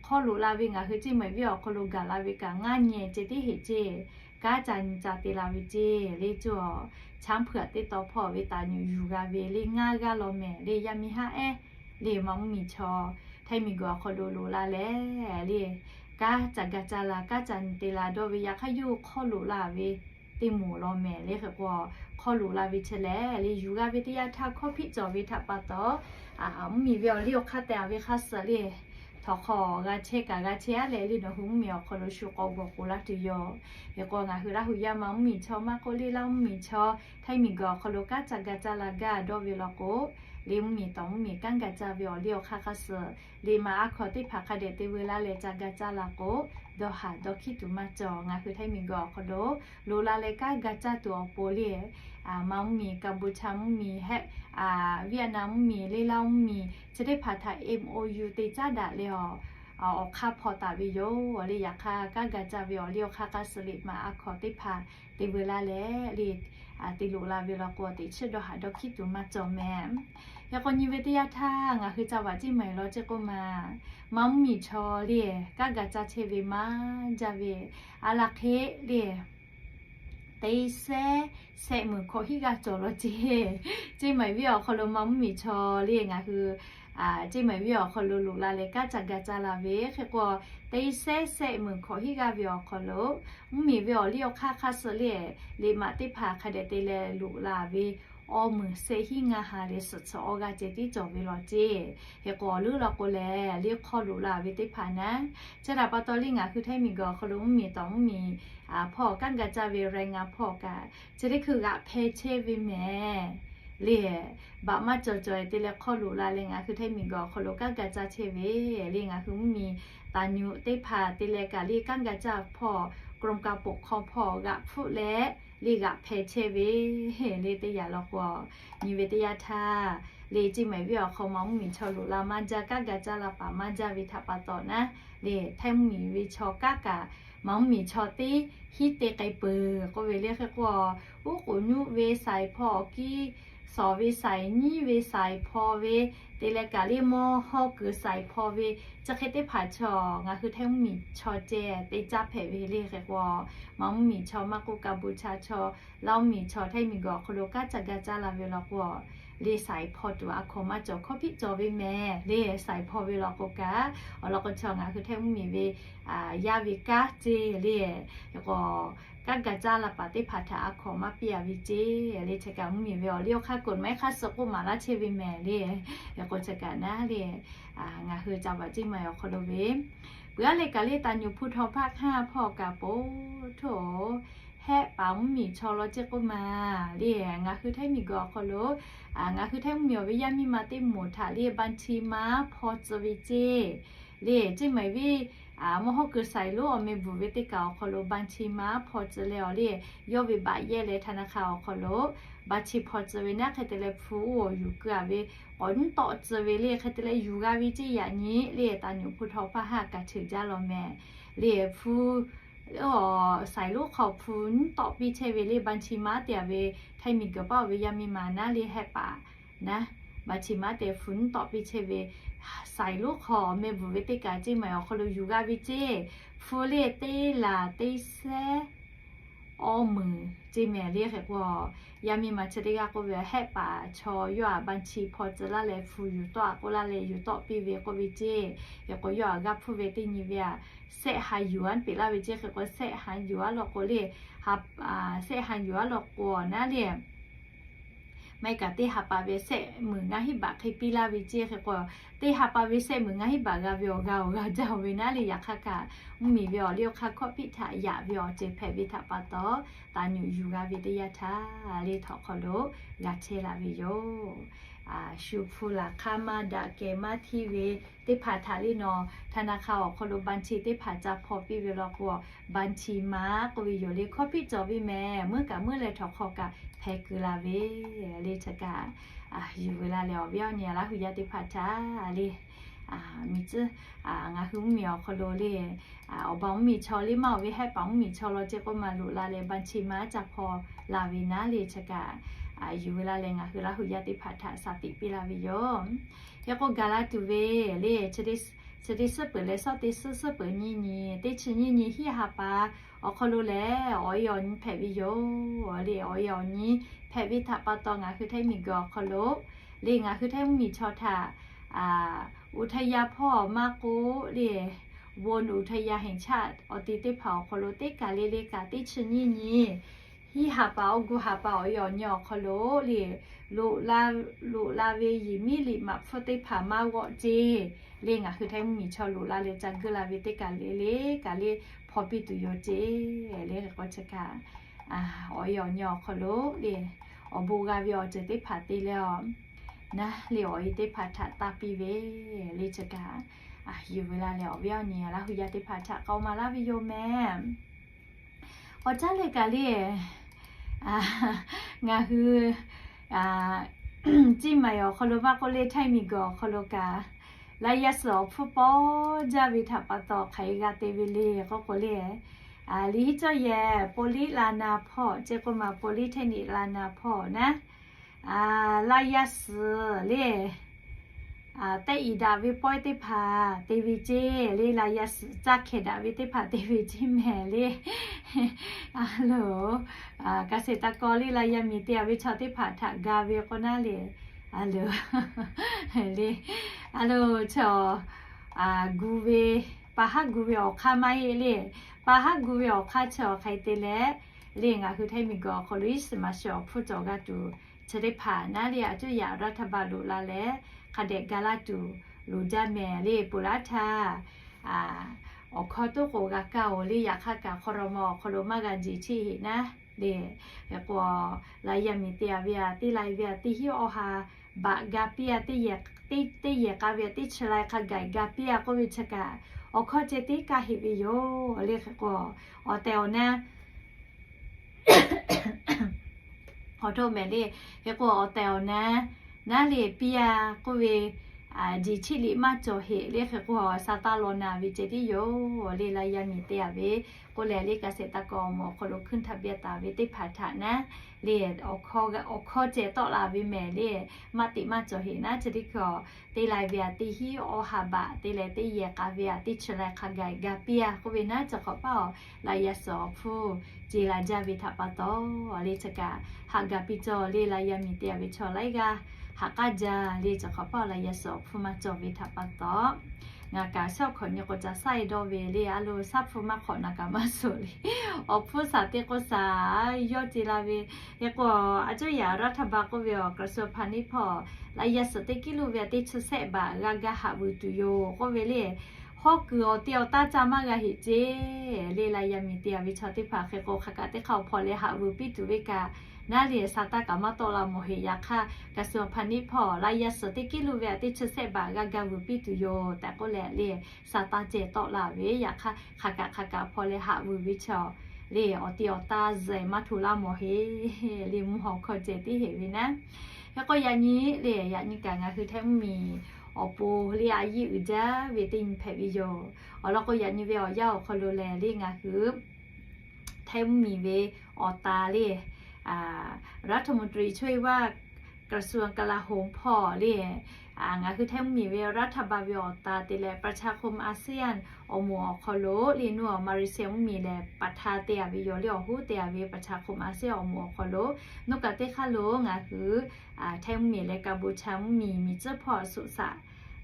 hk'aw loꞈ la ve ngaˬ hui ceˇ maˬ viˉ awˬ hk'aw lo gaˬ la ve kaꞈ ngaˇ nyi ceh tiˉ heꞈ ceˇ. Kanˉ ca nyi ca te la ve ceˇ le cawˬ. Chaˉ hpeuꞈ teˇ taw hpawˇ ve taˍ nyuꞈ yuˬ g'a ve le ngaˇ g'aˇ law mehˍ le yaˇ miˇ haˉ ehˉ le maˇ mvuhˇ miˬ chaw Htaiˇ miˬguiˬ awˬ hk'aw lo loꞈ la leh le kanˉ ca ga caˇ la kanˉ ca nyi te la dawˇ ve yaꞈ hk'aˇ yawˇ hk'aw loꞈ la ve teˇ moˍ law mehˍ. Le hk'e k'o, hk'aw loꞈ la ve chi lehˬ le yuˬ g'a ve teˇ yanˇ htaˇ hkawˇ hpiˆ cawˬ ve htaꞈ pa taw, mvuhˇ miˬ ve awˬ liˇ awˬ hk'aˇ te a ve hk'a suh le htawnˍ hk'aw g'a chehˇ kaꞈ g'a chehˇ a leh le nawˬ hui mvuhˇ miˬ awˬ hk'aw lo shu k'awꞈ g'awˬ k'oˍ laˇ tuˬ yoˬ. Hk'e k'o ngaˬ hui Laˇ hu yaˇ maˇ mvuhˇ miˬ chaw maˇ k'oˆ le Laˇ mvuhˇ miˬ chaw Htaiˇ miˬguiˬ awˬ hk'aw lo kanˉ ca ga caˇ la gaˇ dawˇ ve law k'o, le mvuhˇ miˬ tawˍ mvuhˇ miˬ kanˉ ga caˇ ve awˬ liˇ awˬ hk'aˇ hk'a suh le maꞈ a hkawnˍ teˇ hpaˍ hk'a dehꞈ te veu laˇ leh ca ga caˇ la k'o, dawˇ haˍ dawˇ hkiˉ tuˬ maˇ cawˬ. Ngaˬ hui Htaiˇ miˬguiˬ awˬ hk'aw lo loꞈ la leh kanˉ ga caˇ tuˬ awˬ pon le maˇ mvuhˇ miˬ Kaˍbuˍchaˇ mvuhˇ miˬ hehˆ, Vietnam mvuhˇ miˬ le Laˇ mvuhˇ miˬ chi teˇ hpaˍ htaꞈ MOU te caˉ daꞈ leh a, awˬ hk'aˇ hpaw taˍ ve yoˬ. Le yaꞈ hk'aˇ kanˉ ga caˇ ve awˬ liˇ awˬ hk'aˇ hk'a suh le maꞈ a hkawnˍ teˇ hpaˍ te veu laˇ leh le te loꞈ la ve law k'o teꞈ chiˉ dawˇ haˍ dawˇ hkiˉ tuˬ maˇ cawˬ mehˍ. Hk'e k'o nyi ve teˇ yanˇ htaˇ ngaˬ hui ca vaꞈ ceˇ maˬ law ceˇ k'oˆ ma, maˇ mvuhˇ miˬ chaw le kanˉ ga caˇ chehˇ ve maˇ jaˇ ve a laˬ hk'e le teˇ sehˉ sehˆ meunˍ hkawꞈ hiˆ g'aˇ cawˬ law ceˇ. Ceˇ maˬ viˉ awˬ hk'aw lo maˇ mvuhˇ miˬ chaw le ngaˬ hui ceˇ maˬ viˉ awˬ hk'aw lo loꞈ la leh kanˉ ca ga caˇ la ve hk'e k'o, teˇ sehˉ sehˆ meunˍ hkawꞈ hiˆ g'aˇ ve awˬ hk'aw lo mvuhˇ miˬ ve awˬ liˇ awˬ hk'aˇ hk'a suh le le maꞈ teˇ hpaˍ hk'a dehꞈ te leh loꞈ la ve awˇ meunˍ sehˆ hiˆ ngaˇ ha leh suhˍ tsuhꞈ awˇ g'aˇ ceh tiˉ cawˬ ve law ceˇ. Hk'e k'o awˬ leuˉ law k'o lehˬ le hk'aw loꞈ la ve teˇ hpaˍ naˉ, chi htaꞈ pa taw le ngaˬ hui Htaiˇ miˬguiˬ awˬ hk'aw lo mvuhˇ miˬ tawˍ mvuhˇ miˬ hpawˇ kanˉ ga caˇ ve แรงงาน hpawˇ kaꞈ chi teˇ hkui g'aꞈ hpeh chehˇ ve mehˍ. Le baꞈ maˇ cawˬ cawˬ te leh hk'aw loꞈ la leh ngaˬ hui Htaiˇ miˬguiˬ awˬ hk'aw lo kanˉ ga caˇ chehˇ ve le ngaˬ hui mvuhˇ miˬ taˍ nyuꞈ teˇ hpaˍ te leh kaꞈ le kanˉ ga caˇ hpawˇ กรมการปกครอง hpawˇ g'aꞈ hpfuhˆ leh le g'aꞈ hpeh chehˇ ve le teˇ yanˇ law k'o, nyi ve teˇ yanˇ htaˇ le ceˇ maˬ viˉ awˬ hk'aw maˇ mvuhˇ miˬ chaw loꞈ la maˇ jaˇ kanˉ ga caˇ la paˍ maˇ jaˇ ve htaꞈ pa taw naˉ, le Htaiˇ mvuhˇ miˬ ve chaw kanˉ kaꞈ maˇ mvuhˇ miˬ chaw teˇ hiˉ te k'ai peuˬ k'oˆ ve le hk'e k'o, uˉ k'oˍ nyuˆ ve saiˍ hpawˇ awˬ kiˇ sawˍ ve saiˍ nyiˉ ve saiˍ hpawˇ ve te leh kaꞈ le mawˇ hawˇ kuiˬ saiˍ hpawˇ ve chi hk'e teˇ hpaˍ chaw ngaˬ hui Htaiˇ mvuhˇ miˬ chaw ceh te caˇ hpehꞈ ve le hk'e k'o, maˇ mvuhˇ miˬ chaw maˇ k'oˆ Kaˍbuˍchaˇ chaw, Laˇ mvuhˇ miˬ chaw Htaiˇ miˬguiˬ awˬ hk'aw lo kanˉ ca ga caˇ la ve law k'o, le saiˍ hpawˇ tuˬ a hkawnˍ maˇ cawˬ hkawˇ hpiˆ cawˬ ve mehˍ. Le saiˍ hpawˇ ve law k'o kaꞈ awˬ lawn k'o chaw ngaˬ hui Htaiˇ mvuhˇ miˬ ve yaˇ ve kanˉ ceˇ le k'o, kanˉ ga caˇ la paˍ teˇ hpaˍ htaꞈ a hkawnˍ maˇ piˇ a ve ceˇ le chi kaꞈ mvuhˇ miˬ ve awˬ liˇ awˬ hk'aˇ กฎหมาย hk'a suh k'oˆ maˍ laˇ chehˇ ve mehˍ le. K'o chi kaꞈ naˉ le ngaˬ hui ca vaꞈ ceˇ maˬ awˬ hk'aw lo ve peuˬ aˉ le kaꞈ le taˍ nyuꞈ hpu htaw hpaˆ hk'aˇ hpawˇ kaꞈ po htoˇ hehˆ paˍ mvuhˇ miˬ chaw law ceˇ k'oˆ ma le ngaˬ hui Htaiˇ miˬguiˬ awˬ hk'aw lo ngaˬ hui Htaiˇ mvuhˇ miˬ awˬ ve yaˇ miˇ ma teˇ moˍ htaꞈ le บัญชีม้า hpaw tcuh ve ceˇ le ceˇ maˬ viˉ mawˇ hawˇ kuiˬ saiˍ lonˉ awˬ meh bvuhˬ ve teˇ kaꞈ awˬ hk'aw lo บัญชีม้า hpaw tcuh leh awˬ le yawˇ ve baꞈ yehˇ leh htaꞈ na hk'a awˬ hk'aw lo บัญชี hpaw tcuh ve naˉ hk'e te leh hpu oˇ awˬ yuˬ keu a ve k'awꞈ nyiˉ tawˆ tcuh ve le hk'e te leh yuˬ g'a ve ceˇ yaꞈ nyi le taˍ nyuꞈ hpu htaw hpaˆ haˇ kaꞈ cheuˬ jaˇ law mehˍ le hpu saiˍ lonˉ hk'aw hpu nyiˉ tawˆ piˇ chehˇ ve le บัญชีม้า te a ve Htaiˇ miˬguiˬ paˆ ve yaˇ miˇ ma naˉ le hehˆ paˍ naˉ บัญชีม้า te hpu nyiˉ tawˆ piˇ chehˇ ve saiˍ lonˉ hk'aw meh bvuhˬ ve teˇ kaꞈ ceˇ maˬ awˬ hk'aw lo yuˬ g'a ve ceˇ hpu le teˇ laˬ teˇ sehˉ awˇ meunˍ ceˇ mehˍ le hk'e k'o, yaˇ miˇ ma chi teˇ g'aˇ k'oˆ ve hehˆ paˍ chaw yawˇ a บัญชี hpaw tcuh laˇ leh hpu yuˬ tawˆ a k'oˆ laˇ leh yuˬ tawˆ piˇ ve k'oˆ ve ceˇ. Hk'e k'o yawˇ a g'aˇ hpfuhˇ ve teˇ nyi ve a sehˆ ha yuˬ a peꞈ laˇ ve ceˇ hk'e k'o sehˆ ha yuˬ a law k'o le ha, sehˆ ha yuˬ aˉ law k'o naˉ le, maˇ heˆ kaꞈ teˇ ha pa ve sehˆ meunˍ ngaˇ hinˉ baꞈ hk'e piˇ laˇ ve ceˇ. Hk'e k'o, teˇ ha pa ve sehˆ meunˍ ngaˇ hinˉ baꞈ g'a ve awˬ g'a awˬ g'a jaˇ ve naˉ le. Yaꞈ hk'aˇ kaꞈ mvuhˇmiˬ ve awˬ liˇ awˬ hk'aˇ hkawˇ piˇ htaꞈ yaꞈ ve awˬ ceuˬ hpehꞈ ve htaꞈ pa taw, taˍ nyuꞈ yuˬ g'a ve teˇ yanˇ htaˇ le, htawꞈ hk'aw lo g'a chehˇ la ve yoˬ. Shu hpu laˬ hk'aˇ maˇ daꞈ kehˬ maˇ hteˇ ve teˇ hpaˍ htaꞈ le nawˬ ธนาคาร awˬ hk'aw lo บัญชี teˇ hpaˍ ca hpaw piˇ ve law k'o, บัญชีม้า k'oˆ ve yoˬ le. Hkawˇ piˇ cawˬ ve mehˍ, muiˉ kaꞈ muiˉ leh htawꞈ hk'aw kaꞈ hpehꞈ kuiˬ la ve le. Chi kaꞈ yuˬ ve la leh awˬ viˉ awˬ nyi Laˇ hu yaˇ teˇ hpaˍ htaꞈ le, miˬ tcuhˉ, ngaˬ hui mvuhˇmiˬ awˬ hk'aw lo le, awˬ ba mvuhˇmiˬ chaw le maˇ awˬ ve hehˆ paˍ mvuhˇmiˬ chaw law ceˇ k'oˆ ma loꞈ la leh บัญชีม้า ca hpaw la ve naˉ le. Chi kaꞈ yuˬ ve la leh ngaˬ hui Laˇ hu yaˇ teˇ hpaˍ htaꞈ shaˍ tiꞈ piˇ la ve yoˬ. Hk'e k'o gaˬ la tuˬ ve le, chi teˇ suhˉ peuˬ leh shawˉ teˇ suhˉ suhˉ peuˬ nyiˇ nyi, teˇ chi nyiˇ nyi hiˉ ha pa awˬ hk'aw lo lehˬ, awˬ e awˬ nyi hpehꞈ ve yoˬ le. Awˬ e awˬ nyi hpehꞈ ve htaꞈ pa taw ngaˬ hui Htaiˇ miˬguiˬ awˬ hk'aw lo le, ngaˬ hui Htaiˇ mvuhˇmiˬ chaw htaꞈ อุทยาน hpawˇ maˇ k'oˆ le, อุทยานแห่งชาติ awˬ ti teˇ hpaˍ awˬ hk'aw lo teˇ kaˬ le le kaꞈ teˇ chi nyiˇ nyi hiˉ ha pa awˬ gu ha pa awˬ e awˬ nyi awˬ hk'aw lo le, loꞈ la ve yiˬ miˉ liꞈ maꞈ hpfuhˇ teˇ hpaˍ maˇ g'awˆ ceˇ le. Ngaˬ hui Htaiˇ mvuhˇmiˬ chaw loꞈ la leh ca guˇ la ve teˇ kaˬ le le kaꞈ le hpaw piˇ tuˬ yoˬ ceˇ le. Hk'e k'o chi kaꞈ awˬ e awˬ nyi awˬ hk'aw lo le, awˬ bon g'a ve awˬ ceuˬ teˇ hpaˍ te leh a naˉ le, awˬ e teˇ hpaˍ htaꞈ taˇ piˇ ve le. Chi kaꞈ yuˬ ve la leh awˬ viˉ awˬ nyi Laˇ hu yaˇ teˇ hpaˍ htaꞈ k'awꞈ maˍ laˇ ve yoˬ mehˍ. Awˬ caˉ leh kaꞈ le, ngaˬ hui Ciˇ maˍ awˬ hk'aw lo maˇ k'oˆ le, Htaiˇ miˬguiˬ awˬ hk'aw lo kaꞈ laꞈ yaˇ suhˍ awˬ hpfuhˇ pawˇ jaˇ ve htaꞈ pa taw hk'aˬ hk'e g'a te ve le k'oˆ k'o le, liꞈ hiˉ cawˇ yehˬ Police လန်နန် hpawˇ ceˇ k'oˆ ma, Police เทคนิค လန်နန် hpawˇ naˉ, laꞈ yaˇ suhˍ le tehˆ iˍ daꞈ ve pawehˇ teˇ hpaˍ te ve ceˇ le, laꞈ yaˇ suhˍ caˇ hkehˍ daꞈ ve teˇ hpaˍ te ve ceˇ mehˍ le. A loˬ, เกษตรกร le laꞈ yaˇ miˬ te a ve chaw teˇ hpaˍ htaꞈ ga ve k'o naˉ le, a loˬ le, a loˬ chaw gu ve, pa haˉ gu ve awˬ hk'aˇ maˇ heˆ le. Pa haˉ gu ve awˬ hk'aˇ chi awˬ hk'e te leh le, ngaˬ hui Htaiˇ miˬguiˬ awˬ hk'aw lo iˉ shiˍ maˍ shiˍ awˬ hpfuhˇ cawˬ g'a tuˬ chi teˇ hpaˍ naˉ le, a cuˇ yaꞈ รัฐบาล loꞈ la leh hk'a dehꞈ ga laˇ tuˬ loˍ jaˇ mehˍ le. Ponˬ laˇ htaˇ awˬ hkawˇ toˉ k'o g'a kaˇ oˬ le. Yaꞈ hk'aˇ kaꞈ ครม. awˬ hk'aw lo maˇ g'a jeˬ cheˇ heꞈ naˉ le. Hk'e k'o, laꞈ yaˇ miˬ te a ve a teˇ la ve a teˇ hinˉ awˬ ha baꞈ ga piˇ a, teˇ yehˬ k'a ve a teˇ chi la hk'a gaˬ ga piˇ a k'oˆ ve chi kaꞈ awˬ hkawˇ ceh teˇ kaˇ heꞈ ve yoˬ le. Hk'e k'o, awˬ tehˬ awˬ na awˬ htawˇ mehˍ le. Hk'e k'o, awˬ tehˬ awˬ na naˉ le piˇ a k'oˆ ve, jeˬ cheˇ liꞈ maˇ cawˬ heꞈ le. Hk'e k'o, sa taˇ law na ve ceh tiˉ yoˬ le. Laꞈ yaˇ miˬ te a ve k'oˆ leh le, เกษตรกร awˬ moˍ awˬ hk'aw lo hkunˉ htaˇ biˇ taˍ ve teˇ hpaˍ htaꞈ naˉ le, awˬ hkawˇ ceh tawˆ la ve mehˍ le. Maˇ teꞈ maˇ cawˬ heꞈ naˉ, chi teˇ hkui teˇ la ve a teˇ hinˉ awˬ ha baꞈ te leh teˇ yehˬ k'a ve a teˇ chi la hk'a gaˬ ga piˇ a k'oˆ ve naˉ, chi hk'awꞈ paˇ awˬ laꞈ yaˇ suhˍ awˬ hpfuhˇ ce la jaˇ ve htaꞈ pa taw le, chi kaꞈ haꞈ ga piˇ cawˬ le. Laꞈ yaˇ miˬ te a ve chaw laiˉ g'aˇ haꞈ k'aˇ jaˇ le. Chi hk'awꞈ paˇ awˬ laꞈ yaˇ suhˍ awˬ hpfuhˇ maˇ cawˬ ve htaꞈ pa taw, ngaˬ kaꞈ shaˉ hk'awꞈ nyi k'o ca shaˉ e dawˇ ve le. A loˬ, shaˉ hpu maˇ hk'awꞈ naˍ kaꞈ maˇ suhˍ le. Awˬ hpfuhˇ shaˍ teˇ k'oˆ shaˍ yawˇ ce la ve. Hk'e k'o, a cuˇ yaˍ รัฐบาล k'oˆ ve awˬ กระทรวงพาณิชย์ hpawˇ laꞈ yaˇ suhˍ teˇ kiˉ luˇ ve a teˇ chi sehˆ baꞈ g'a ga haꞈ vuiˬ tuˬ yoˬ k'oˆ ve le. Hawˉ kuiˬ awˬ te awˬ taˇ ca maˇ g'a heꞈ ce le. Laꞈ yaˇ miˬ te a ve chaw teˇ hpaˍ hk'e k'o, hk'aˬ kaꞈ teˇ hk'aˇ awˬ hpaw leh haꞈ vuiˬ piˇ tuˬ ve kaꞈ naˉ le, sa taˇ kaꞈ maˇ tawˆ la mawˬ heꞈ. Yaꞈ hk'aˇ กระทรวงพาณิชย์ hpawˇ laꞈ yaˇ suhˍ teˇ kiˉ luˇ ve a teˇ chi sehˆ baꞈ g'a ga vuiˬ piˇ tuˬ yoˬ tehꞈ k'oˆ leh le, sa taˇ ceh tawˆ la ve. Yaꞈ hk'aˇ hk'aˬ kaꞈ hk'aˬ kaꞈ hpaw leh haꞈ vuiˬ ve chaw le, awˬ te awˬ taˇ zehˬ maˇ hto laˇ mawˬ heꞈ le. Mvuhˇ haw hkawˇ ceh tiˉ heꞈ ve naˉ. Hk'e k'o, yaꞈ nyi le, yaꞈ nyi kaꞈ ngaˬ hui Htaiˇ mvuhˇmiˬ awˬ pon le a yiˇ uiˍ jaˇ ve teˇ nyi hpehꞈ ve yoˬ. Awˬ lawn k'o, yaꞈ nyi ve awˬ yanˇ awˬ hk'aw lo lehˬ le, ngaˬ hui Htaiˇ mvuhˇmiˬ ve awˬ ta le, รัฐมนตรีช่วยว่าการกระทรวงกลาโหม hpawˇ le, ngaˬ hui Htaiˇ mvuhˇmiˬ ve รัฐบาล ve awˬ ta te leh ประชาคมอาเซียน awˬ moˍ awˬ hk'aw lo le, nuˇ awˬ มาเลเซีย mvuhˇmiˬ lehˬ ประธาน te a ve yoˬ le. Awˬ hoˉ te a ve ประชาคมอาเซียน awˬ moˍ awˬ hk'aw lo nuˇ kaꞈ teˇ hk'aˇ lo ngaˬ hui Htaiˇ mvuhˇmiˬ leh กัมพูชา mvuhˇmiˬ miˬ tcuhˉ hpawˇ suhˍ shaꞈ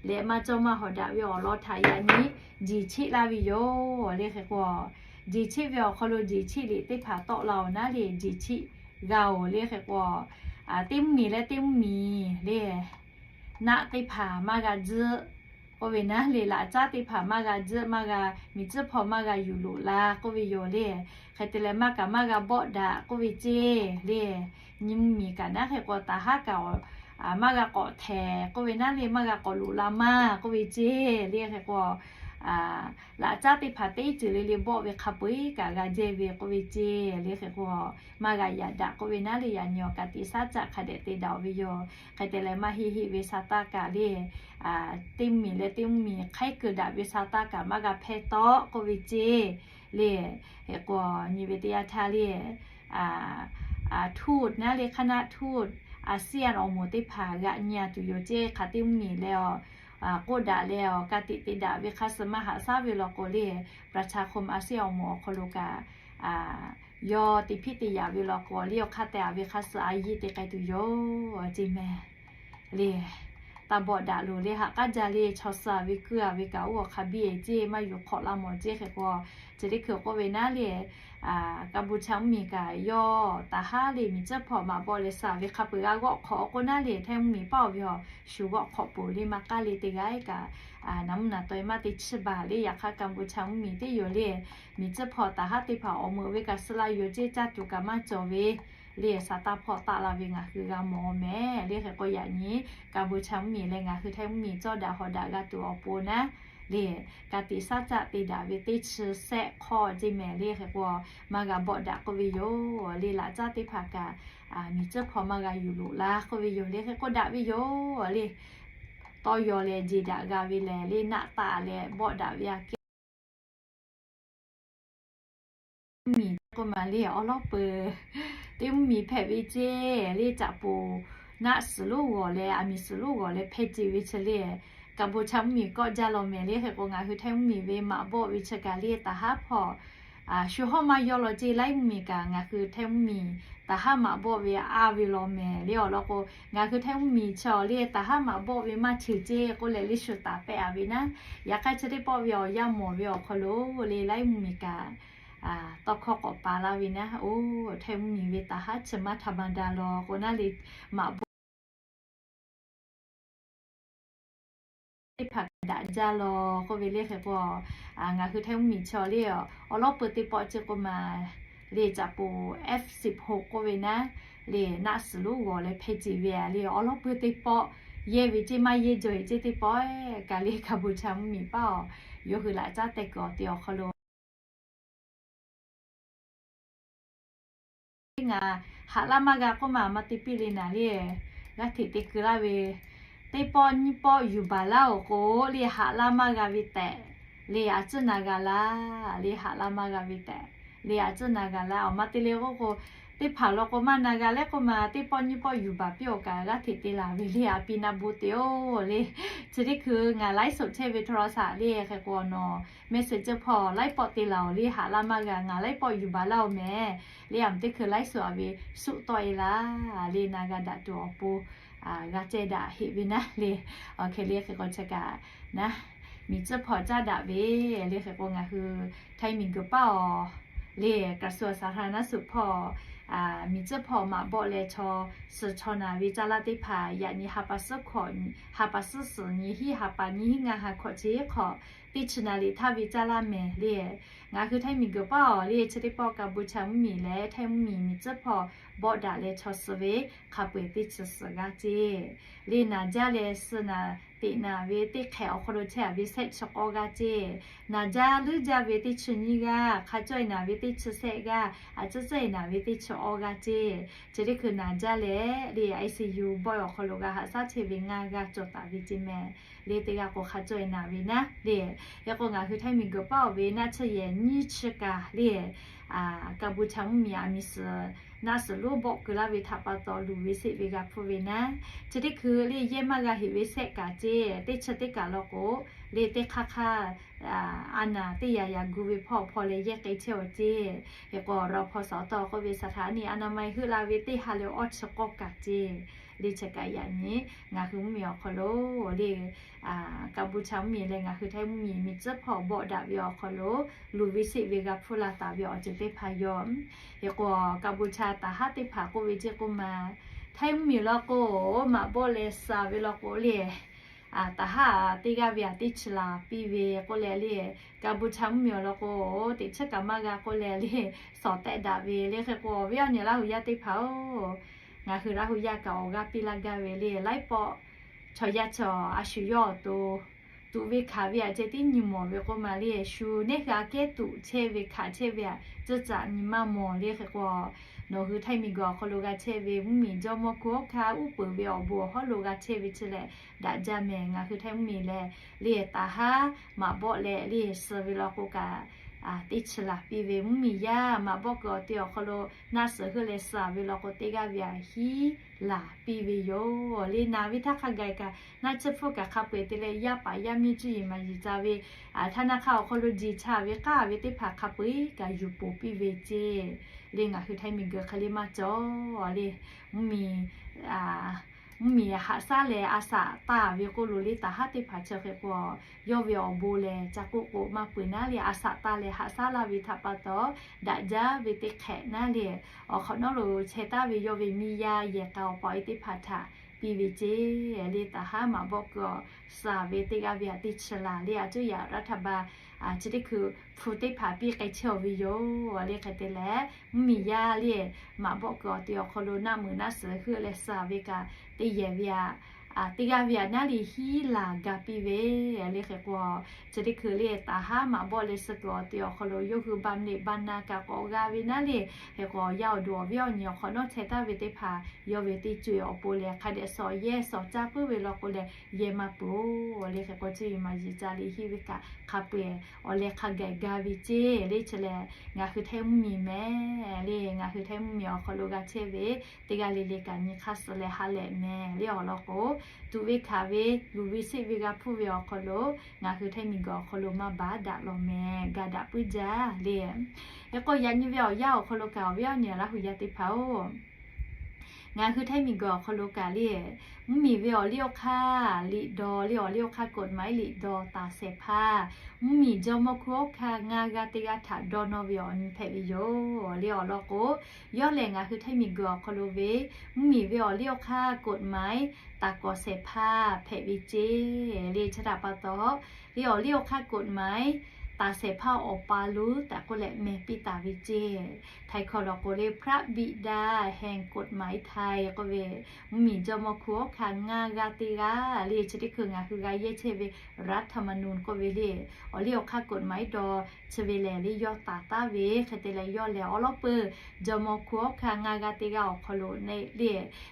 leh maˇ cawˇ maˇ hawˍ daꞈ ve awˬ lawn htaꞈ yaꞈ nyi jeˬ cheˆ laˇ ve yoˬ le. Hk'e k'o, jeˬ cheˆ ve awˬ hk'aw lo jeˬ cheˆ liꞈ teˇ hpaˍ tawˆ la-oˬ naˉ le, jeˬ cheˆ g'a-oˬ le. Hk'e k'o, teˇ mvuhˇ miˬ leh teˇ mvuhˇ miˬ le, naˆ teˇ hpaˍ maˇ g'a tzuhˆ k'oˆ ve naˉ le, laꞈ caˉ teˇ hpaˍ maˇ g'a tzuhˆ, maˇ g'a, miˬ tcuhˇ hpaw maˇ g'a yuˬ loꞈ la k'oˆ ve yoˬ le. Hk'e te leh maˇ kaꞈ maˇ g'a bawˆ daꞈ k'oˆ ve ceˇ le. Nyi mvuhˇ miˬ kaꞈ naˉ hk'e k'o, taˍ haˉ kaꞈ maˇ g'a k'awꞈ htehˍ k'oˆ ve naˉ le, maˇ g'a k'awꞈ loꞈ la maˇ k'oˆ ve ceˇ le. Hk'e k'o, laꞈ caˉ teˇ hpaˍ teˇ ceuˬ le le bawˆ ve hk'a peu-eˬ kaꞈ g'a jehˇ ve k'oˆ ve ceˇ le. Hk'e k'o, maˇ g'a yaꞈ daꞈ k'oˆ ve naˉ le, yaꞈ nyi awˬ ka tiꞈ shaˉ caˆ hk'a dehꞈ te daꞈ-oˬ ve yoˬ. Hk'e te leh maˇ heˆ heˆ ve Saˍtanˍ kaꞈ le, teˇ mvuhˇ miˬ leh teˇ mvuhˇ miˬ hk'aiˉ keu daꞈ ve Saˍtanˍ kaꞈ maˇ g'a hpehˇ tawˆ k'oˆ ve ceˇ le. Hk'e k'o, nyi ve teˇ yanˇ htaˇ le, ทูต naˉ le, คณะทูต อาเซียน awˬ moˍ teˇ hpaˍ g'aꞈ nyi-a tuˬ yoˬ ceˇ. Hk'aˬ teˇ mvuhˇ miˬ leh awˬ k'oˆ daꞈ leh awˬ ka tiꞈ te daꞈ ve hk'a suh maˇ haꞈ shaˉ ve law k'o le, ประชาคมอาเซียน awˬ moˍ awˬ hk'aw lo kaꞈ yawˇ te hpiˇ te yaꞈ ve law k'o le, awˬ hk'aˇ teh-a ve hk'a suh a yiˇ te k'ai tuˬ yoˬ ceˇ mehˍ le. Taˇ bawˆ daꞈ loˬ le, haꞈ k'aˉ jaˇ le, chaw suh-a ve kuiˇ-a ve kaꞈ oˇ awˬ hk'a biˇ-e ceˇ, maˇ yuˬ hk'awꞈ la mawˬ ceˇ. Hk'e k'o, chi teˇ hkui k'oˆ ve naˉ le, Kaˍbuˍ chaw mvuhˇ miˬ kaꞈ yawˇ taˍ haˉ le, miˬ tcuhˇ hpawˇ maꞈ bawˆ leh suh-a ve hk'a peu-eˬ g'a g'awˆ hk'awꞈ k'o naˉ le, htaiˇ mvuhˇ miˬ paˇ-oˬ ve awˬ shu g'awˆ hk'awꞈ peuˬ le, maˇ k'aˉ le teˇ g'aˇ kaꞈ naˍ mvuhˇ naˍ taw-e maˇ te chiˇ baˬ le. Yaꞈ hk'aˇ Kaˍbuˍ chaw mvuhˇ miˬ teˇ yoˬ le, miˬ tcuhˇ hpawˇ taˍ haˉ teˇ hpaˍ awˬ meuꞈ ve kaꞈ suh laˇ yoˬ ceˇ, caˇ tuˬ kaꞈ maˇ cawˬ ve le, Saˍtanˍ hpawˇ taˆ la ve ngaˬ hui g'a mawˬ-oˬ mehˍ le. Hk'e k'o, yaꞈ nyi Kaˍbuˍ chaw mvuhˇ miˬ leh ngaˬ hui htaiˇ mvuhˇ miˬ cawˇ daꞈ hawˍ daꞈ g'a tuˬ awˬ pon naˉ le, ka tiꞈ shaˉ caˆ te daꞈ ve teˇ chi sehˆ hk'awˇ ceˇ mehˍ le. Hk'e k'o, maˇ g'a bawˆ daꞈ k'oˆ ve yoˬ le. Laꞈ caˉ teˇ hpaˍ kaꞈ miˬ tcuhˇ hpawˇ maˇ g'a yuˬ loꞈ la k'oˆ ve yoˬ le. Hk'e k'o, daꞈ ve yoˬ le. Tawˇ yaw leh jeˬ daꞈ g'a ve lehˬ le, naˆ taˆ leh bawˆ daꞈ ve aꞈ kehˉ miˬ k'oˆ ma le, awˬ lawˉ peuˬ teˇ mvuhˇ miˬ hpehꞈ ve ceˇ le. Caꞈ poˍ naˆ suhˍ lonˉ g'awˬ leh, aˬ miˍ suhˍ lonˉ g'awˬ leh hpehˇ ceˇ ve chi le, Kaˍbuˍ chaw mvuhˇ miˬ kawˆ jaˇ law mehˍ le. Hk'e k'o, ngaˬ hui htaiˇ mvuhˇ miˬ ve maꞈ bawˆ ve chi kaꞈ le, taˍ haˉ hpawˇ shu hawˉ maˇ yawˇ law ceˇ, laiˉ mvuhˇ miˬ kaꞈ ngaˬ hui htaiˇ mvuhˇ miˬ taˍ haˉ maꞈ bawˆ ve aˇ ve law mehˍ le. Awˬ lawn k'o, ngaˬ hui htaiˇ mvuhˇ miˬ chi awˬ le taˍ haˉ maꞈ bawˆ ve maˇ ceuˬ ceˇ k'oˆ leh le shu taˍ pehˆ-a ve naˉ. Yaꞈ hk'aˇ chi teˇ pawˆ ve awˬ yanˇ mawˬ ve awˬ hk'aw lo le, laiˉ mvuhˇ miˬ kaꞈ tawˇ hkawˇ k'awꞈ paˍ laˇ ve naˉ, oˇ htaiˇ mvuhˇ miˬ ve taˍ haˉ chi maˇ htaꞈ maˇ da law k'o naˉ le, maꞈ bawˆ teˇ hpaˍ kaꞈ daꞈ jaˇ law k'oˆ ve le. Hk'e k'o, ngaˬ hui htaiˇ mvuhˇ miˬ chi awˬ le, awˬ lawˉ peuˬ teˇ pawˆ ceˇ k'oˆ ma le, caꞈ poˍ F six k'oˆ ve naˉ le, naˆ suhˍ lonˉ g'awˬ leh hpehˇ ceˇ ve le. Awˬ lawˉ peuˬ teˇ pawˆ yehˇ ve ceˇ, maˇ yehˇ jaw-e ceˇ teˇ pawˆ kaꞈ le, Kaˍbuˍ chaw mvuhˇ miˬ paˇ awˬ yawˇ hui laꞈ caˉ tehꞈ kuiˬ awˬ te awˬ hk'aw lo ngaˬ haꞈ laˇ maˇ g'a k'oˆ ma, maˇ te piˇ le naˍ le. G'aˇ hteꞈ te keu laˇ ve, teˇ pawˆ nyiˇ pawˆ yuˬ baˬ laˇ-oˬ k'o le, haꞈ laˇ maˇ g'a ve tehꞈ le, a ciˉ na g'a laˇ le, haꞈ laˇ maˇ g'a ve tehꞈ le, a ciˉ na g'a laˇ. Awˬ ma te le k'oˆ k'o, teˇ hpaˍ law k'o maˇ na g'a leh k'oˆ ma, teˇ pawˆ nyiˇ pawˆ yuˬ baˬ piˇ-oˬ kaꞈ g'aˇ hteꞈ te laˬ ve le, a pi na bon te-oˬ le. Chi teˇ hkui ngaˬ laiˉ soꞈ chehˇ ve โทรศัพท์ le, hk'e k'o nawˬ message hpawˇ laiˉ pawˆ te laˬ-oˬ le, haꞈ laˇ maˇ g'a, ngaˬ laiˉ pawˆ yuˬ baˬ laˇ-oˬ mehˍ le. A mvuhˇ teˇ hkui laiˉ soꞈ-a ve suˆ tawˆ-e laˇ le, na g'a daꞈ tuˬ awˬ pon g'a ceh daꞈ heˆ ve naˉ le. Awˬ hk'e le hk'e k'o chi kaꞈ naˉ, miˬ tcuhˇ hpawˇ caˇ daꞈ ve le. Hk'e k'o ngaˬ hui htaiˇ miˬ guiˬ paˇ awˬ le, กระทรวงสาธารณสุข hpawˇ miˬ tcuhˇ hpawˇ maꞈ bawˆ leh chaw suhˍ chaw naˍ ve caˇ laˇ teˇ hpaˍ yaꞈ nyi ha pa suhˉ hkawꞈ, ha pa suhˉ suhˍ nyi hiˉ ha pa nyi hiˉ ngaˇ ha hkawꞈ chi hk'awꞈ teˇ chi naˍ liꞈ htaˇ ve caˇ laˇ mehˍ le. Ngaˬ hui htaiˇ miˬ guiˬ paˇ awˬ le, chi teˇ pawˆ Kaˍbuˍ chaw mvuhˇ miˬ leh htaiˇ mvuhˇ miˬ miˬ tcuhˇ hpawˇ bawˆ daꞈ leh chaw suhˍ ve hk'a peu-eˬ teˇ chi suhˍ g'a ceˇ le. Naˍ jaˇ leh suh naˍ teꞈ naˍ ve teˇ hk'ehꞈ awˬ hk'aw lo chehˇ-a ve sehˆ chi k'awˇ g'aˇ ceˇ. Naˍ jaˇ leuˉ jaˇ ve teˇ chi nyiˇ g'aˇ, hk'a cawˇ-e naˍ ve teˇ chi sehˆ g'aˇ, a ciˉ ciˉ-e naˍ ve teˇ chi awˇ g'aˇ ceˇ. Chi teˇ hkui naˍ jaˇ leh le, ICU bawˆ-e awˬ hk'aw lo g'a haꞈ shaˉ chehˇ ve ngaˇ g'aˇ cawˬ taˍ ve ceˇ mehˍ le. Teˇ g'aˇ k'o hk'a cawˇ-e naˍ ve naˉ le. Hk'e k'o ngaˬ hui htaiˇ miˬ guiˬ paˇ awˬ ve naˆ chi yehˬ nyiˇ chi kaꞈ le, Kaˍbuˍ chaw mvuhˇ miˬ a miˬ suhˍ naˆ suhˍ lonˉ bawˆ keu laˇ ve htaꞈ pa taw luˬ ve seˆ ve g'a hpuˇ ve naˉ. Chi teˇ hkui le yehˇ maˇ g'a heꞈ ve sehˆ kaꞈ ceˇ, teˇ chi teˇ kaꞈ law k'o le, teˇ hk'aˇ hk'aˇ a naˍ teˇ yaꞈ yaꞈ gu ve hpawˇ hpawˇ leh yehˇ k'ai chehˇ-oˬ ceˇ. Hk'e k'o รพสต k'oˆ ve สถานีอนามัย heuˆ la ve teˇ ha leh awˇ chi k'awˇ kaꞈ ceˇ Le chi kaꞈ yaꞈ nyi ngaˬ hui mvuhˇmiˬ awˬ hk'aw lo le, Kaˍbuˆ cha mvuhˇmiˬ leh ngaˬ hui Htaiˇ mvuhˇmiˬ miˬ tcuhˉ hpawˇ bawˆ daꞈ ve awˬ hk'aw lo luˬ ve seˆ ve g'a hpfuhˇ la taˍ ve awˬ ceuˬ teˇ hpaˍ yoˬ. Hk'e k'o, Kaˍbuˆ cha taˍ haˉ teˇ hpaˍ k'oˆ ve ceˇ k'oˆ ma, Htaiˇ mvuhˇmiˬ law k'o, maꞈ bawˆ leh suh ve law k'o le, taˍ haˉ teˇ g'aˇ ve aꞈ teˇ chi laˬ piˇ ve k'oˆ leh le, Kaˍbuˆ cha mvuhˇmiˬ awˬ lawn k'o, teꞈ chiˉ kaꞈ maˇ g'a k'oˆ leh le, sawˍ tehˆ daꞈ ve le. Hk'e k'o, awˬ viˉ awˬ nyi Laˇ hu yaˇ teˇ hpaˍ-oˬ, ngaˬ hui Laˇ hu yaˇ kaꞈ awˬ g'aˇ piˇ laˇ gaˇ ve le, laiˉ pawˆ chaw yaˇ chaw a shu yawˇ awˬ to tuꞈ ve hkanˍ ve aꞈ ceh tiˉ nyi mawˬ ve k'oˆ ma le, shu neˇ hui aꞈ kehˉ tuꞈ chehˇ ve hkanˍ chehˇ ve aꞈ ceuˬ caꞈ nyi maˇ mawˬ le. Hk'e k'o, nawˬ hui Htaiˇ miˬguiˬ awˬ hk'aw lo g'a chehˇ ve mvuhˇmiˬ jawˇmawˇ hkui hawˉ hkanˇ uˉ peunˍ ve awˬ bon awˬ hawˉ lo g'a chehˇ ve chi lehˬ daꞈ jaˇ mehˍ. Ngaˬ hui Htaiˇ mvuhˇmiˬ lehˬ le, taˍ haˉ maꞈ bawˆ leh le suh ve law k'o kaꞈ, teˇ chi laˬ piˇ ve, mvuhˇmiˬ yaˇ maꞈ bawˆ kuiˬ awˬ ti awˬ hk'aw lo naˆ suhˍ heuˆ leh suh ve law k'o, teˇ g'aˇ ve aꞈ hiˉ laˬ piˇ ve yoˬ le. Naˬ ve htaˇ hk'a gaˬ kaꞈ naˆ tsuhˇ hpfuhˇ kaꞈ hk'a peu-eˬ te leh, yaˇ paˍ yaˇ miˇ cuˇ yiˍ maˍ yiˍ ca ve, htaˇ naˆ hk'aˇ awˬ hk'aw lo jiˬ cha ve k'aˇ ve teˇ hpaˍ hk'a peu-eˬ kaꞈ yuˬ poˬ piˇ ve ceˇ le. Ngaˬ hui Htaiˇ miˬguiˬ hk'e le maˇ cawˬ le. Mvuhˇmiˬ mvuhˇmiˬ haꞈ shaˉ leh a shaꞈ taˇ ve k'oˆ lo le, taˍ haˉ teˇ hpaˍ chi hk'e k'o, yawˇ ve awˬ bon lehˬ ca k'oˆ k'o maˇ peuˬ naˉ le, a shaꞈ taˇ leh haꞈ shaˉ laˇ ve htaꞈ pa taw, daꞈ jaˇ ve teˇ hk'ehꞈ naˉ le, awˬ hk'awꞈ nawˉ lo chehˇ taˍ ve yawˇ ve miˇ yaˇ yehˬ k'a awˬ pa awˬ e teˇ hpaˍ htaꞈ piˇ ve ceˇ le. Taˍ haˉ maꞈ bawˆ kuiˬ awˬ suh ve teˇ g'aˇ ve aꞈ teˇ chi laˬ le, a cuˇ yaꞈ raˇ htaꞈ ba chi teˇ hkui hpu teˇ hpaˍ piˇ k'ai chehˇ ve yoˬ le. Hk'e te leh, mvuhˇmiˬ yaˇ le maꞈ bawˆ kuiˬ awˬ ti awˬ hk'aw lo naˆ meuꞈ naˆ suhˍ heuˆ leh suh ve kaꞈ, teˇ yehˬ ve aꞈ teˇ g'aˇ ve aꞈ naˉ le hiˉ laˬ ga piˇ ve le. Hk'e k'o, chi teˇ hkui le taˍ haˉ maꞈ bawˆ leh suh kuiˬ awˬ ti awˬ hk'aw lo yawˇ hui ba mvuhˇ le ba na kaꞈ k'awꞈ g'a ve naˉ le. Hk'e k'o, yaˇ awˬ duˬ awˬ viˉ awˬ nyi awˬ hk'awꞈ nawˉ chehˇ taˍ ve teˇ hpaˍ yawˇ ve teˇ co-e awˬ pon lehˬ hk'a dehꞈ shawˍ yehˇ shawˍ caˇ puiˉ ve law k'o lehˬ yehˇ maˇ peuˬ-oˬ le. Hk'e k'o, cuˇ yiˍ maˍ yiˍ ca le hiˆ ve kaꞈ hk'a peu-eˬ awˬ leh hk'a gaˬ ga ve ceˇ le. Chi lehˬ ngaˬ hui Htaiˇ mvuhˇmiˬ mehˍ le, ngaˬ hui Htaiˇ mvuhˇmiˬ awˬ hk'aw lo g'a chehˇ ve teˇ g'aˇ le le kaꞈ nyi hk'aˇ suh leh ha lehꞈ mehˍ le. Awˬ lawn k'o, tuꞈ ve hkanˍ ve luˬ ve seˆ ve g'a hpfuhˇ ve awˬ hk'aw lo ngaˬ hui Htaiˇ miˬguiˬ awˬ hk'aw lo maˇ baˬ daꞈ lawˬ mehˍ, ga daꞈ puiˉ jaˇ le. Hk'e k'o, yaꞈ nyi ve awˬ yanˇ awˬ hk'aw lo kaꞈ awˬ viˉ awˬ nyi Laˇ hu yaˇ teˇ hpaˍ-oˬ, ngaˬ hui Htaiˇ miˬguiˬ awˬ hk'aw lo kaꞈ le, mvuhˇmiˬ ve awˬ liˇ awˬ hk'aˇ liꞈ daw le, awˬ liˇ awˬ hk'aˇ กฎหมาย liꞈ daw taˍ shehˍ hpaˇ, mvuhˇmiˬ jawˇmawˇ hkui hawˉ hkanˇ ngaˇ g'aˇ teˇ g'aˇ htaꞈ dawˇ nawˇ ve awˬ nyi hpehꞈ ve yoˬ le. Awˬ lawn k'o, yawˇ lehˬ ngaˬ hui Htaiˇ miˬguiˬ awˬ hk'aw lo ve mvuhˇmiˬ ve awˬ liˇ awˬ hk'aˇ กฎหมาย taˍ kawˍ shehˍ hpaˇ hpehꞈ ve ceˇ le. Chi htaꞈ pa taw, le awˬ liˇ awˬ hk'aˇ กฎหมาย taˍ shehˍ hpaˇ awˬ pa lonˉ tehꞈ k'oˆ leh meh piˇ taˍ ve ceˇ. Htaiˇ hkawˇ law k'o le พระบิดาแห่งกฎหมายไทย k'oˆ ve, mvuhˇmiˬ jawˇmawˇ hkui hawˉ hkanˇ ngaˇ g'aˇ teˇ g'aˇ le, chi teˇ hkui ngaˬ hui g'a yehˇ chehˇ ve รัฐธรรมนูญ k'oˆ ve le, awˬ liˇ awˬ hk'aˇ กฎหมาย dawˇ chi ve lehˬ le yawˇ taˍ taˍ ve. Hk'e te leh yawˇ lehˬ awˬ lawn peuˬ jawˇmawˇ hkui hawˉ hkanˇ ngaˇ g'aˇ teˇ g'aˇ awˬ hk'aw lo le,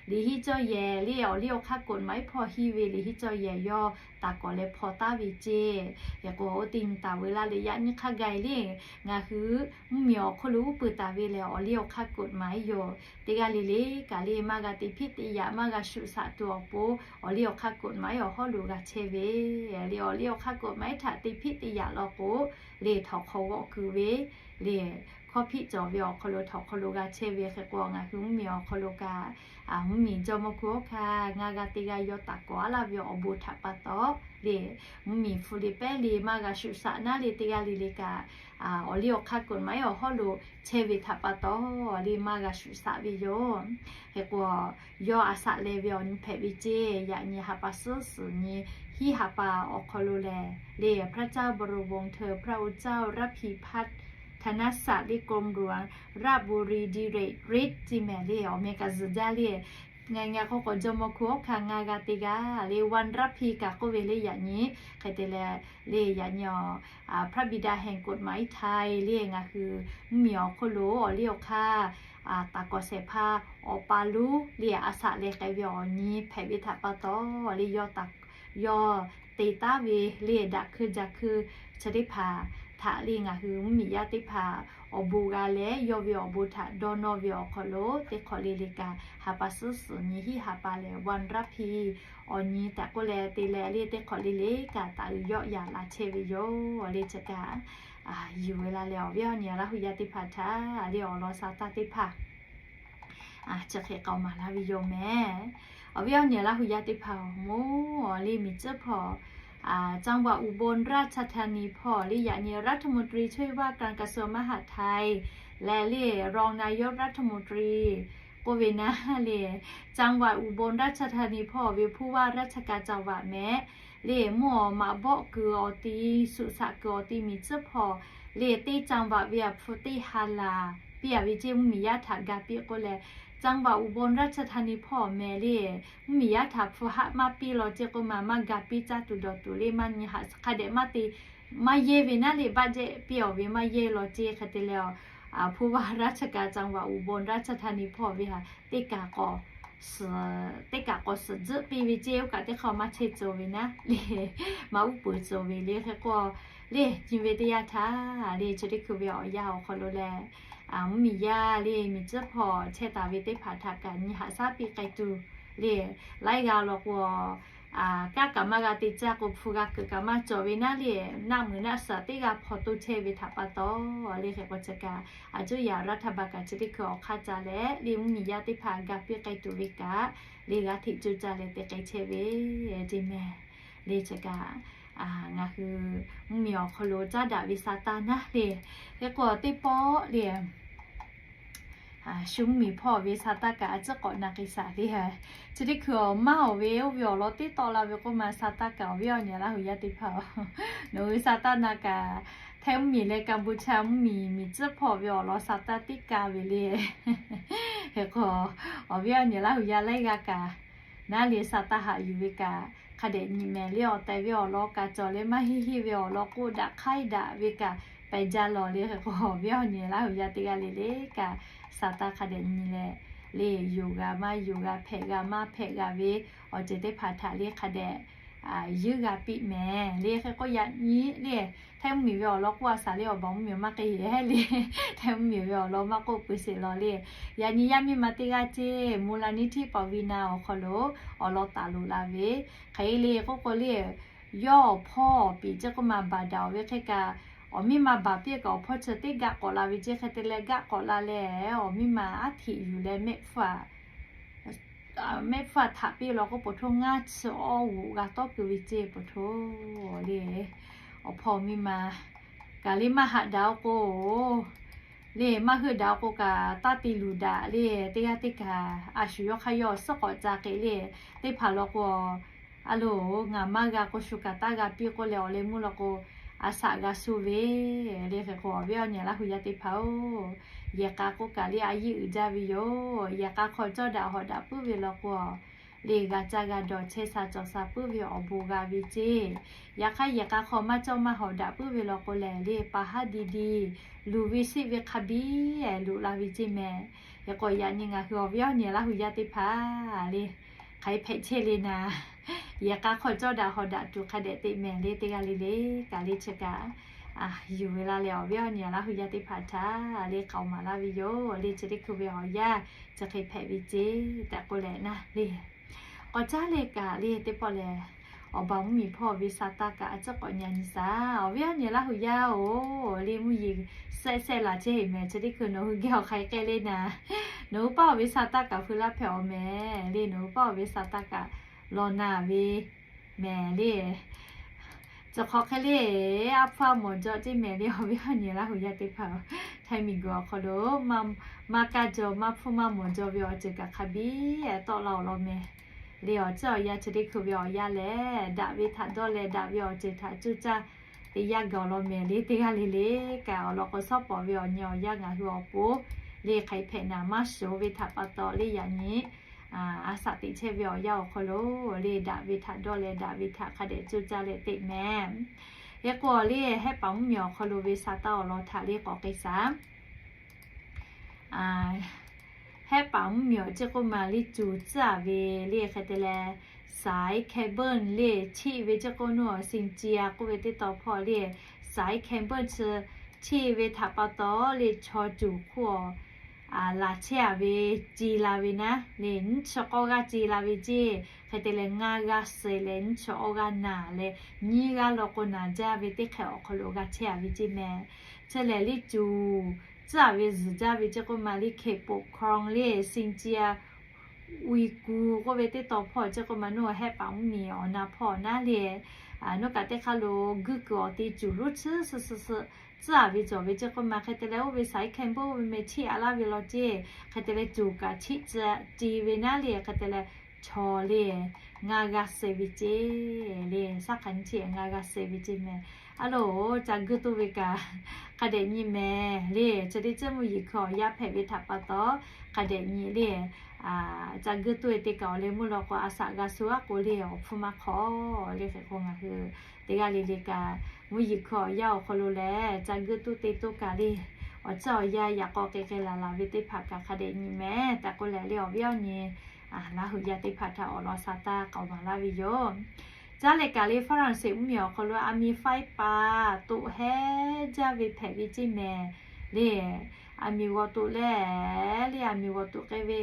liꞈ hiˉ cawˇ yehˬ le, awˬ liˇ awˬ hk'aˇ กฎหมาย hpawˇ hiˉ ve liꞈ hiˉ cawˇ yehˬ yawˇ taˍ kawˍ leh hpaw taˍ ve ceˇ. Hk'e k'o, oˇ teˇ nyi taˍ veu laˇ le, yaꞈ nyi hk'a gaˬ le, ngaˬ hui mvuhˇmiˬ awˬ hk'oˆ lo uˉ peunˍ taˍ ve lehˬ awˬ liˇ awˬ hk'aˇ กฎหมาย yoˬ. Teˇ g'aˇ le le kaꞈ le maˇ g'a te hpiˆ te yaꞈ, maˇ g'a shuꞈ shaꞈ tuˬ awˬ pon awˬ liˇ awˬ hk'aˇ กฎหมาย awˬ hawˉ lo g'a chehˇ ve le. Awˬ liˇ awˬ hk'aˇ กฎหมาย htaꞈ te hpiˆ te yaꞈ law k'o le, htawnˍ hk'aw g'awˆ keu ve le, hkawˇ hpiˆ cawˬ ve awˬ hk'aw lo htawnˍ hk'aw lo g'a chehˇ ve. Hk'e k'o, ngaˬ hui mvuhˇmiˬ awˬ hk'aw lo kaꞈ mvuhˇmiˬ jawˇmawˇ hkui hawˉ hkanˇ ngaˇ g'aˇ teˇ g'aˇ yawˇ taˍ kawˍ a laˇ ve awˬ bon htaꞈ pa taw le, mvuhˇmiˬ hpu le pehˉ le maˇ g'a shuꞈ shaꞈ naˉ le, teˇ g'aˇ le le kaꞈ awˬ liˇ awˬ hk'aˇ กฎหมาย awˬ hawˉ lo chehˇ ve htaꞈ pa taw le maˇ g'a shuꞈ shaꞈ ve yoˬ. Hk'e k'o, yawˇ a shaꞈ leh ve awˬ nyi hpehꞈ ve ceˇ. Yaꞈ nyi ha pa suhˉ suhˍ nyi hiˉ ha pa awˬ hk'aw lo lehˬ le, พระเจ้าบรมวงศ์เธอ พระองค์เจ้าระพีพัฒน์ ธนศักดิ์ลิโกมหลวง ราชบุรี ดิเรกฤทธิ์ ceˇ mehˍ le, awˬ meh kaꞈ zuhˬ jaˇ le. Ngaˬ ngaˬ k'o k'awꞈ jawˇmawˇ hkui hawˉ hkanˇ ngaˇ g'aˇ teˇ g'aˇ le, วันระพี kaꞈ k'oˆ ve le yaꞈ nyi. Hk'e te leh le yaꞈ nyi awˬ พระบิดาแห่งกฎหมายไทย le ngaˬ hui mvuhˇmiˬ awˬ hk'oˆ lo awˬ liˇ awˬ hk'aˇ taˍ kawˍ shehˍ hpaˇ awˬ pa lonˉ le a shaꞈ leh k'ai ve awˬ nyi hpehꞈ ve htaꞈ pa taw le, yawˇ te taˉ ve le daꞈ hkui jaˇ hkui chi teˇ hpaˍ htaꞈ le ngaˬ hui mvuhˇmiˬ yaˇ teˇ hpaˍ awˬ bon g'a leh yawˇ ve awˬ bon htaꞈ dawˇ nawˇ ve awˬ hk'aw lo teˇ hk'awꞈ le le kaꞈ ha pa suhˉ suhˍ nyi hiˉ ha pa lehˬ วันระพี awˬ nyi tehꞈ k'oˆ leh te leh le teˇ hk'awꞈ le le kaꞈ taˍ uiˍ yawˆ yaꞈ la chehˇ ve yoˬ le. Chi kaꞈ yuˬ ve la leh awˬ viˉ awˬ nyi Laˇ hu yaˇ teˇ hpaˍ htaꞈ le awˬ lawn sha taˇ teˇ hpaˍ chi hk'e k'aoˍ maˍ laˇ ve yoˬ mehˍ. Awˬ viˉ awˬ nyi Laˇ huˍ yaˇ teˇ hpaˍ-oˬ, mvuhˇ le miˬ tcuhˉ hpawˇ จังหวัดอุบลราชธานี hpawˇ le yaꞈ nyi รัฐมนตรีช่วยว่าการกระทรวงมหาดไทย leh le รองนายกรัฐมนตรี k'oˆ ve naˉ le, จังหวัดอุบลราชธานี hpawˇ ve ผู้ว่าราชการจังหวัด mehˍ le, mvuhˇ awˬ maꞈ bawˆ kuiˬ awˬ ti, suꞈ shaꞈ kuiˬ awˬ ti miˬ tcuhˉ hpawˇ le teˇ จังหวัด ve aꞈ hpu teˇ ha laˬ piˇ a ve ceˇ mvuhˇ miˬ yaˇ htaꞈ ga piˇ k'oˆ leh, จังหวัดอุบลราชธานี hpawˇ mehˍ le, mvuhˇ miˬ yaˇ htaꞈ hpu haˆ maˇ piˇ law ceˇ k'oˆ ma maˇ ga piˇ caˇ tuˬ dawˬ tuˬ le maˇ nyi haꞈ hk'a dehꞈ maˇ te maˇ yehˇ ve naˉ le, baˆ jehˆ piˇ awˬ ve maˇ yehˇ law ceˇ hk'e te leh, ผู้ว่าราชการจังหวัดอุบลราชธานี hpawˇ ve htaꞈ teˇ kaꞈ k'awꞈ suhˍ, teˇ kaꞈ k'awꞈ suhˍ tzuhˆ piˇ ve ceˇ oˇ kaꞈ teˇ hk'aˇ maˇ chehˇ tcuh ve naˉ le, maˇ uˉ peunˍ tcuh ve le hk'e k'o le, nyi ve teˇ yanˇ htaˇ le chi teˇ hkui ve awˬ yanˇ awˬ hk'aw lo leh, mvuhˇ miˬ yaˇ le miˬ tcuhˉ hpawˇ chehˇ taˍ ve teˇ hpaˍ htaꞈ kaꞈ nyi haꞈ shaˉ piˇ k'ai tuˬ le, laiˉ g'aˇ law k'o, kanˉ kaꞈ maˇ g'a te caˇ k'o hpu g'a kuiˬ kaꞈ maˇ cawˬ ve naˉ le, naˆ muiˬ naˆ shaˍ teˇ g'aˇ hpaw to chehˇ ve htaꞈ pa taw le hk'e k'o chi kaꞈ, a cuˇ yaꞈ รัฐบาล kaꞈ chi teˇ hkui awˬ hk'aˇ ca leh le mvuhˇ miˬ yaˇ teˇ hpaˍ ga piˇ k'ai tuˬ ve kaꞈ le g'a hteꞈ cuˇ caˇ leh te k'ai chehˇ ve ceˇ mehˍ. Le chi kaꞈ ngaˬ hui mvuhˇ miˬ awˬ hk'aw lo caˉ daꞈ ve sa taˇ naˉ le, hk'e k'o teˇ pawˆ le shu mvuhˇ miˬ hpawˇ ve sa taˇ kaꞈ a ciˉ k'awꞈ na k'ai shaˍ le. Chi teˇ hkui awˬ maˇ awˬ ve oˇ ve awˬ lawn teˇ tawˆ la ve k'oˆ ma sa taˇ kaꞈ awˬ viˉ awˬ nyi Laˇ huˍ yaˇ teˇ hpaˍ-oˬ, nawˬ hui sa taˇ na kaꞈ, Htaiˇ mvuhˇ miˬ leh Kaˍ bon chaˇ mvuhˇ miˬ miˬ tcuhˉ hpawˇ ve awˬ lawn sa taˇ teˇ ka ve le. Hk'e k'o, awˬ viˉ awˬ nyi Laˇ huˍ yaˇ laiˉ g'aˇ kaꞈ naˉ le sa taˇ haꞈ yuˬ ve kaꞈ hk'a dehꞈ nyi mehˍ le, awˬ tehˬ ve awˬ lawn kaꞈ cawˬ leh maˇ heˆ heˆ ve awˬ lawn k'oˆ daꞈ hk'aiˉ daꞈ ve kaꞈ pehˬ jaˇ lawˬ le. Hk'e k'o awˬ viˉ awˬ nyi Laˇ huˍ yaˇ teˇ g'aˇ le le kaꞈ sa taˇ hk'a dehꞈ nyi leh le, yuˬ g'a maˇ yuˬ g'a, hpehꞈ g'a maˇ hpehꞈ g'a ve awˬ ceuˬ teˇ hpaˍ htaꞈ le hk'a dehꞈ yuiˉ g'a piˇ mehˍ le. Hk'e k'o yaꞈ nyi le, Htaiˇ mvuhˇ miˬ ve awˬ lawn k'oˆ a shaˍ le, awˬ baˬ mvuhˇ miˬ maˇ k'ai heˍ heˆ le. Htaiˇ mvuhˇ miˬ ve awˬ lawn maˇ k'oˆ peuˬ sheˍ lawˬ le. Yaꞈ nyi yaˇ miˇ ma teˇ g'aˇ ceˇ มูลนิธิปวีณา awˬ hk'aw lo awˬ lawn taˍ loꞈ la ve hk'e le k'oˆ k'o le, yawˇ awˬ hpawˇ piˍ ceˇ k'oˆ ma baˬ daꞈ ve hk'e kaꞈ, awˬ miˇ ma baˬ piˇ kaꞈ awˬ hpawˇ chi teˇ gaˆ k'awꞈ la ve ceˇ hk'e te leh gaˆ k'awꞈ la leh awˬ miˇ ma aˉ htiꞈ yuˬ leh mehˆ hpfuhˇ mehˆ hpfuhˇ htaꞈ piˇ law k'o, po htoˇ ngaˇ chi awˇ g'oꞈ g'a tawˆ keu ve ceˇ po htoˇ le. Awˬ hpawˇ miˇ ma kaꞈ le maˇ haꞈ daꞈ-o k'o le, maˇ heuˆ daꞈ-o k'o kaꞈ taˇ te luˬ daꞈ le. Teˇ g'aˇ teˇ kaꞈ a shu yawˇ hk'aˇ yawˇ suhˉ k'awꞈ ca k'ai le. Teˇ hpaˍ law k'o, a loˬ ngaˬ maˇ g'a k'o shu kaꞈ taˇ g'a piˇ k'oˆ leh awˬ leh mvuhˇ law k'o, a shaꞈ g'a suh ve le. Hk'e k'o awˬ viˉ awˬ nyi Laˇ huˍ yaˇ teˇ hpaˍ-oˬ, yehˬ k'a k'oˆ kaꞈ le a yiˇ uiˍ jaˇ ve yoˬ. Yehˬ k'a hk'aw cawˇ daꞈ hawꞈ daꞈ puiˉ ve law k'o, le g'a caˇ g'a dawˬ chehˇ sha cawˬ sha puiˉ ve awˬ bon g'a ve ceˇ. Yaꞈ hk'aˇ yehˬ k'a hk'aw maˇ cawˇ maˇ hawꞈ daꞈ puiˉ ve law k'o lehˬ le, pa haˉ di di luˬ ve siˆ ve hk'a biˇ loꞈ la ve ceˇ mehˍ. Hk'e k'o yaꞈ nyi ngaˬ hui awˬ viˉ awˬ nyi Laˇ huˍ yaˇ teˇ hpaˍ le, hk'aˬ hk'e hpehꞈ chehˇ le naˍ, yehˬ k'a hk'aw cawˇ daꞈ hawꞈ daꞈ tuˬ hk'a dehꞈ teꞈ mehˍ le. Teˇ g'aˇ le le kaꞈ le chi kaꞈ yuˬ ve la leh awˬ viˉ awˬ nyi Laˇ huˍ yaˇ teˇ hpaˍ htaꞈ le k'aoˍ maˍ laˇ ve yoˬ le. Chi teˇ hkui ve awˬ yanˇ chi hk'e hpehꞈ ve ceˇ tehꞈ k'oˆ leh naˉ le. K'awꞈ caˉ leh kaꞈ le teˇ pawˆ lehˬ, awˬ baˬ mvuhˇ miˬ hpawˇ ve sa taˇ kaꞈ a ciˉ k'awꞈ nyi a nyi shaˍ. Awˬ viˉ awˬ nyi Laˇ huˍ yaˇ-oˬ, le mvuhˇ yeˬ sehˆ sehˆ laˬ chehˇ heˍ mehˍ. Chi teˇ hkui nawˬ hui geh awˬ hk'aˬ hk'e k'ai le naˍ, nawˬ hui paˇ awˬ ve sa taˇ kaꞈ feu laˇ hpehꞈ awˬ mehˍ le. Nawˬ hui paˇ awˬ ve sa taˇ kaꞈ law na ve mehˍ le. Chi hk'awꞈ hk'e le, a hpfuhˇ a mawˬ jaw ceˇ mehˍ le. Awˬ viˉ awˬ nyi Laˇ huˍ yaˇ teˇ hpaˍ-oˬ, Htaiˇ miˬ guiˬ awˬ hk'aw lo maˇ kaˇ jaw maˇ hpfuhˇ maˇ mawˬ jaw ve awˬ ceuˬ kaꞈ hk'a biˇ tawˆ la awˬ lawn mehˍ le. Awˬ ciˉ awˬ yanˇ chi teˇ hkui ve awˬ yanˇ lehˬ, daꞈ ve htaꞈ dawˇ leh daꞈ ve awˬ ceuˬ htaꞈ cuˇ caˇ teˇ yanˇ gaˬ awˬ lawn mehˍ le. Teˇ g'aˇ le le kaꞈ awˬ lawn k'o shawˉ pawˍ ve awˬ nyi awˬ yanˇ ngaˬ hui awˬ pon le hk'aˬ hk'e hpehꞈ naˍ maˇ shiˍ ve htaꞈ pa taw le yaꞈ nyi a shaꞈ teꞈ chehˇ ve awˬ yanˇ awˬ hk'aw lo le daꞈ ve htaꞈ dawˇ leh daꞈ ve htaꞈ hk'a dehꞈ cuˇ caˇ leh teꞈ mehˍ. Hk'e k'o le, Hehˆ paˍ mvuhˇ miˬ awˬ hk'aw lo ve sa taˇ awˬ lawn htaꞈ le k'awꞈ k'ai shaˍ. Hehˆ paˍ mvuhˇ miˬ awˬ ceˇ k'oˆ ma le cuˬ tcuhˉ a ve le hk'e te leh, สายเคเบิล le cheˇ ve ceˇ k'oˆ nuˇ awˬ ซิงเจีย k'oˆ ve teˇ taw hpawˇ le สายเคเบิล chi cheˇ ve htaꞈ pa taw le chaw cuˬ hk'oˆ laˬ chehˇ a ve ce la ve naˉ le, nyiˇ chi k'awˇ g'aˇ ce la ve ceˇ. Hk'e te leh ngaˇ g'aˇ suh leh nyiˇ chi awˇ g'aˇ naˬ leh nyiˇ g'aˇ law k'o naˬ jaˇ ve teˇ hk'e awˬ hk'aw lo g'a chehˇ a ve ceˇ mehˍ. Chi lehˬ le cuˬ tcuhˉ a ve zuhˬ jaˇ ve ceˇ k'oˆ ma le เคปกครอง le ซิงเจีย Uiˍ kuˬ k'oˆ ve teˇ tawn hpawˇ chi k'oˆ ma, nawˬ hehˆ paˍ mvuhˇmiˬ awˬ na hpawˇ naˉ le, nawˬ kaꞈ teˇ hk'aˇ lo guˇ kuiˬ awˬ te cuˬ lonˉ tsuhˇ suhˍ suhˍ suhˍ tcuhˉ a ve cawˬ ve chi k'oˆ ma, hk'e te leh oˇ ve saiˉ hkehˇ bon ve meh cheˆ a laˇ ve law ceˇ, hk'e te leh cuˬ kaꞈ cheˆ tcuh ce ve naˉ le, hk'e te leh chaw le ngaˇ g'aˇ suh ve ceˇ le, saˉ hk'aˬ nyi cheˆ ngaˇ g'aˇ suh ve ceˇ meh. A loˬ, ca guˇ toˇ ve kaꞈ hk'a dehꞈ nyi meh le, chi teˇ ceuˬ mvuhˇ yeˬ hkui awˬ yaˇ hpehꞈ ve htaꞈ pa taw hk'a dehꞈ nyi le, ca guˇ toˇ ve te kaꞈ awˬ leh meuˇ law k'o, a shaꞈ g'a shu aˉ k'o le awˬ hpfuhˇ maˇ hk'awꞈ le. Hk'e k'o ngaˬ hui teˇ g'aˇ le le kaꞈ mvuhˇ yeˬ hkui awˬ yaˇ awˬ hk'aw lo lehˬ ca guˇ toˇ te toˇ kaꞈ le, awˬ ceuˬ awˬ yaˇ yaꞈ k'aw k'ai k'ai laˬ laˬ ve teˇ hpaˍ kaꞈ hk'a dehꞈ nyi meh tehꞈ k'oˆ leh le, awˬ viˉ awˬ nyi Laˇ huˍ yaˇ teˇ hpaˍ htaꞈ awˬ lawn sa taˇ k'aoˍ maˍ laˇ ve yoˬ. Caˉ leh kaꞈ le Faraˍnseˍ mvuhˇmiˬ awˬ hk'aw lo aˬ miˍ faiˉ paˍ toꞈ heˉ jaˇ ve hpehꞈ ve ceˇ meh le. Aˬ miˍ g'awˬ toꞈ leh le, aˬ miˍ g'awˬ toꞈ k'ai ve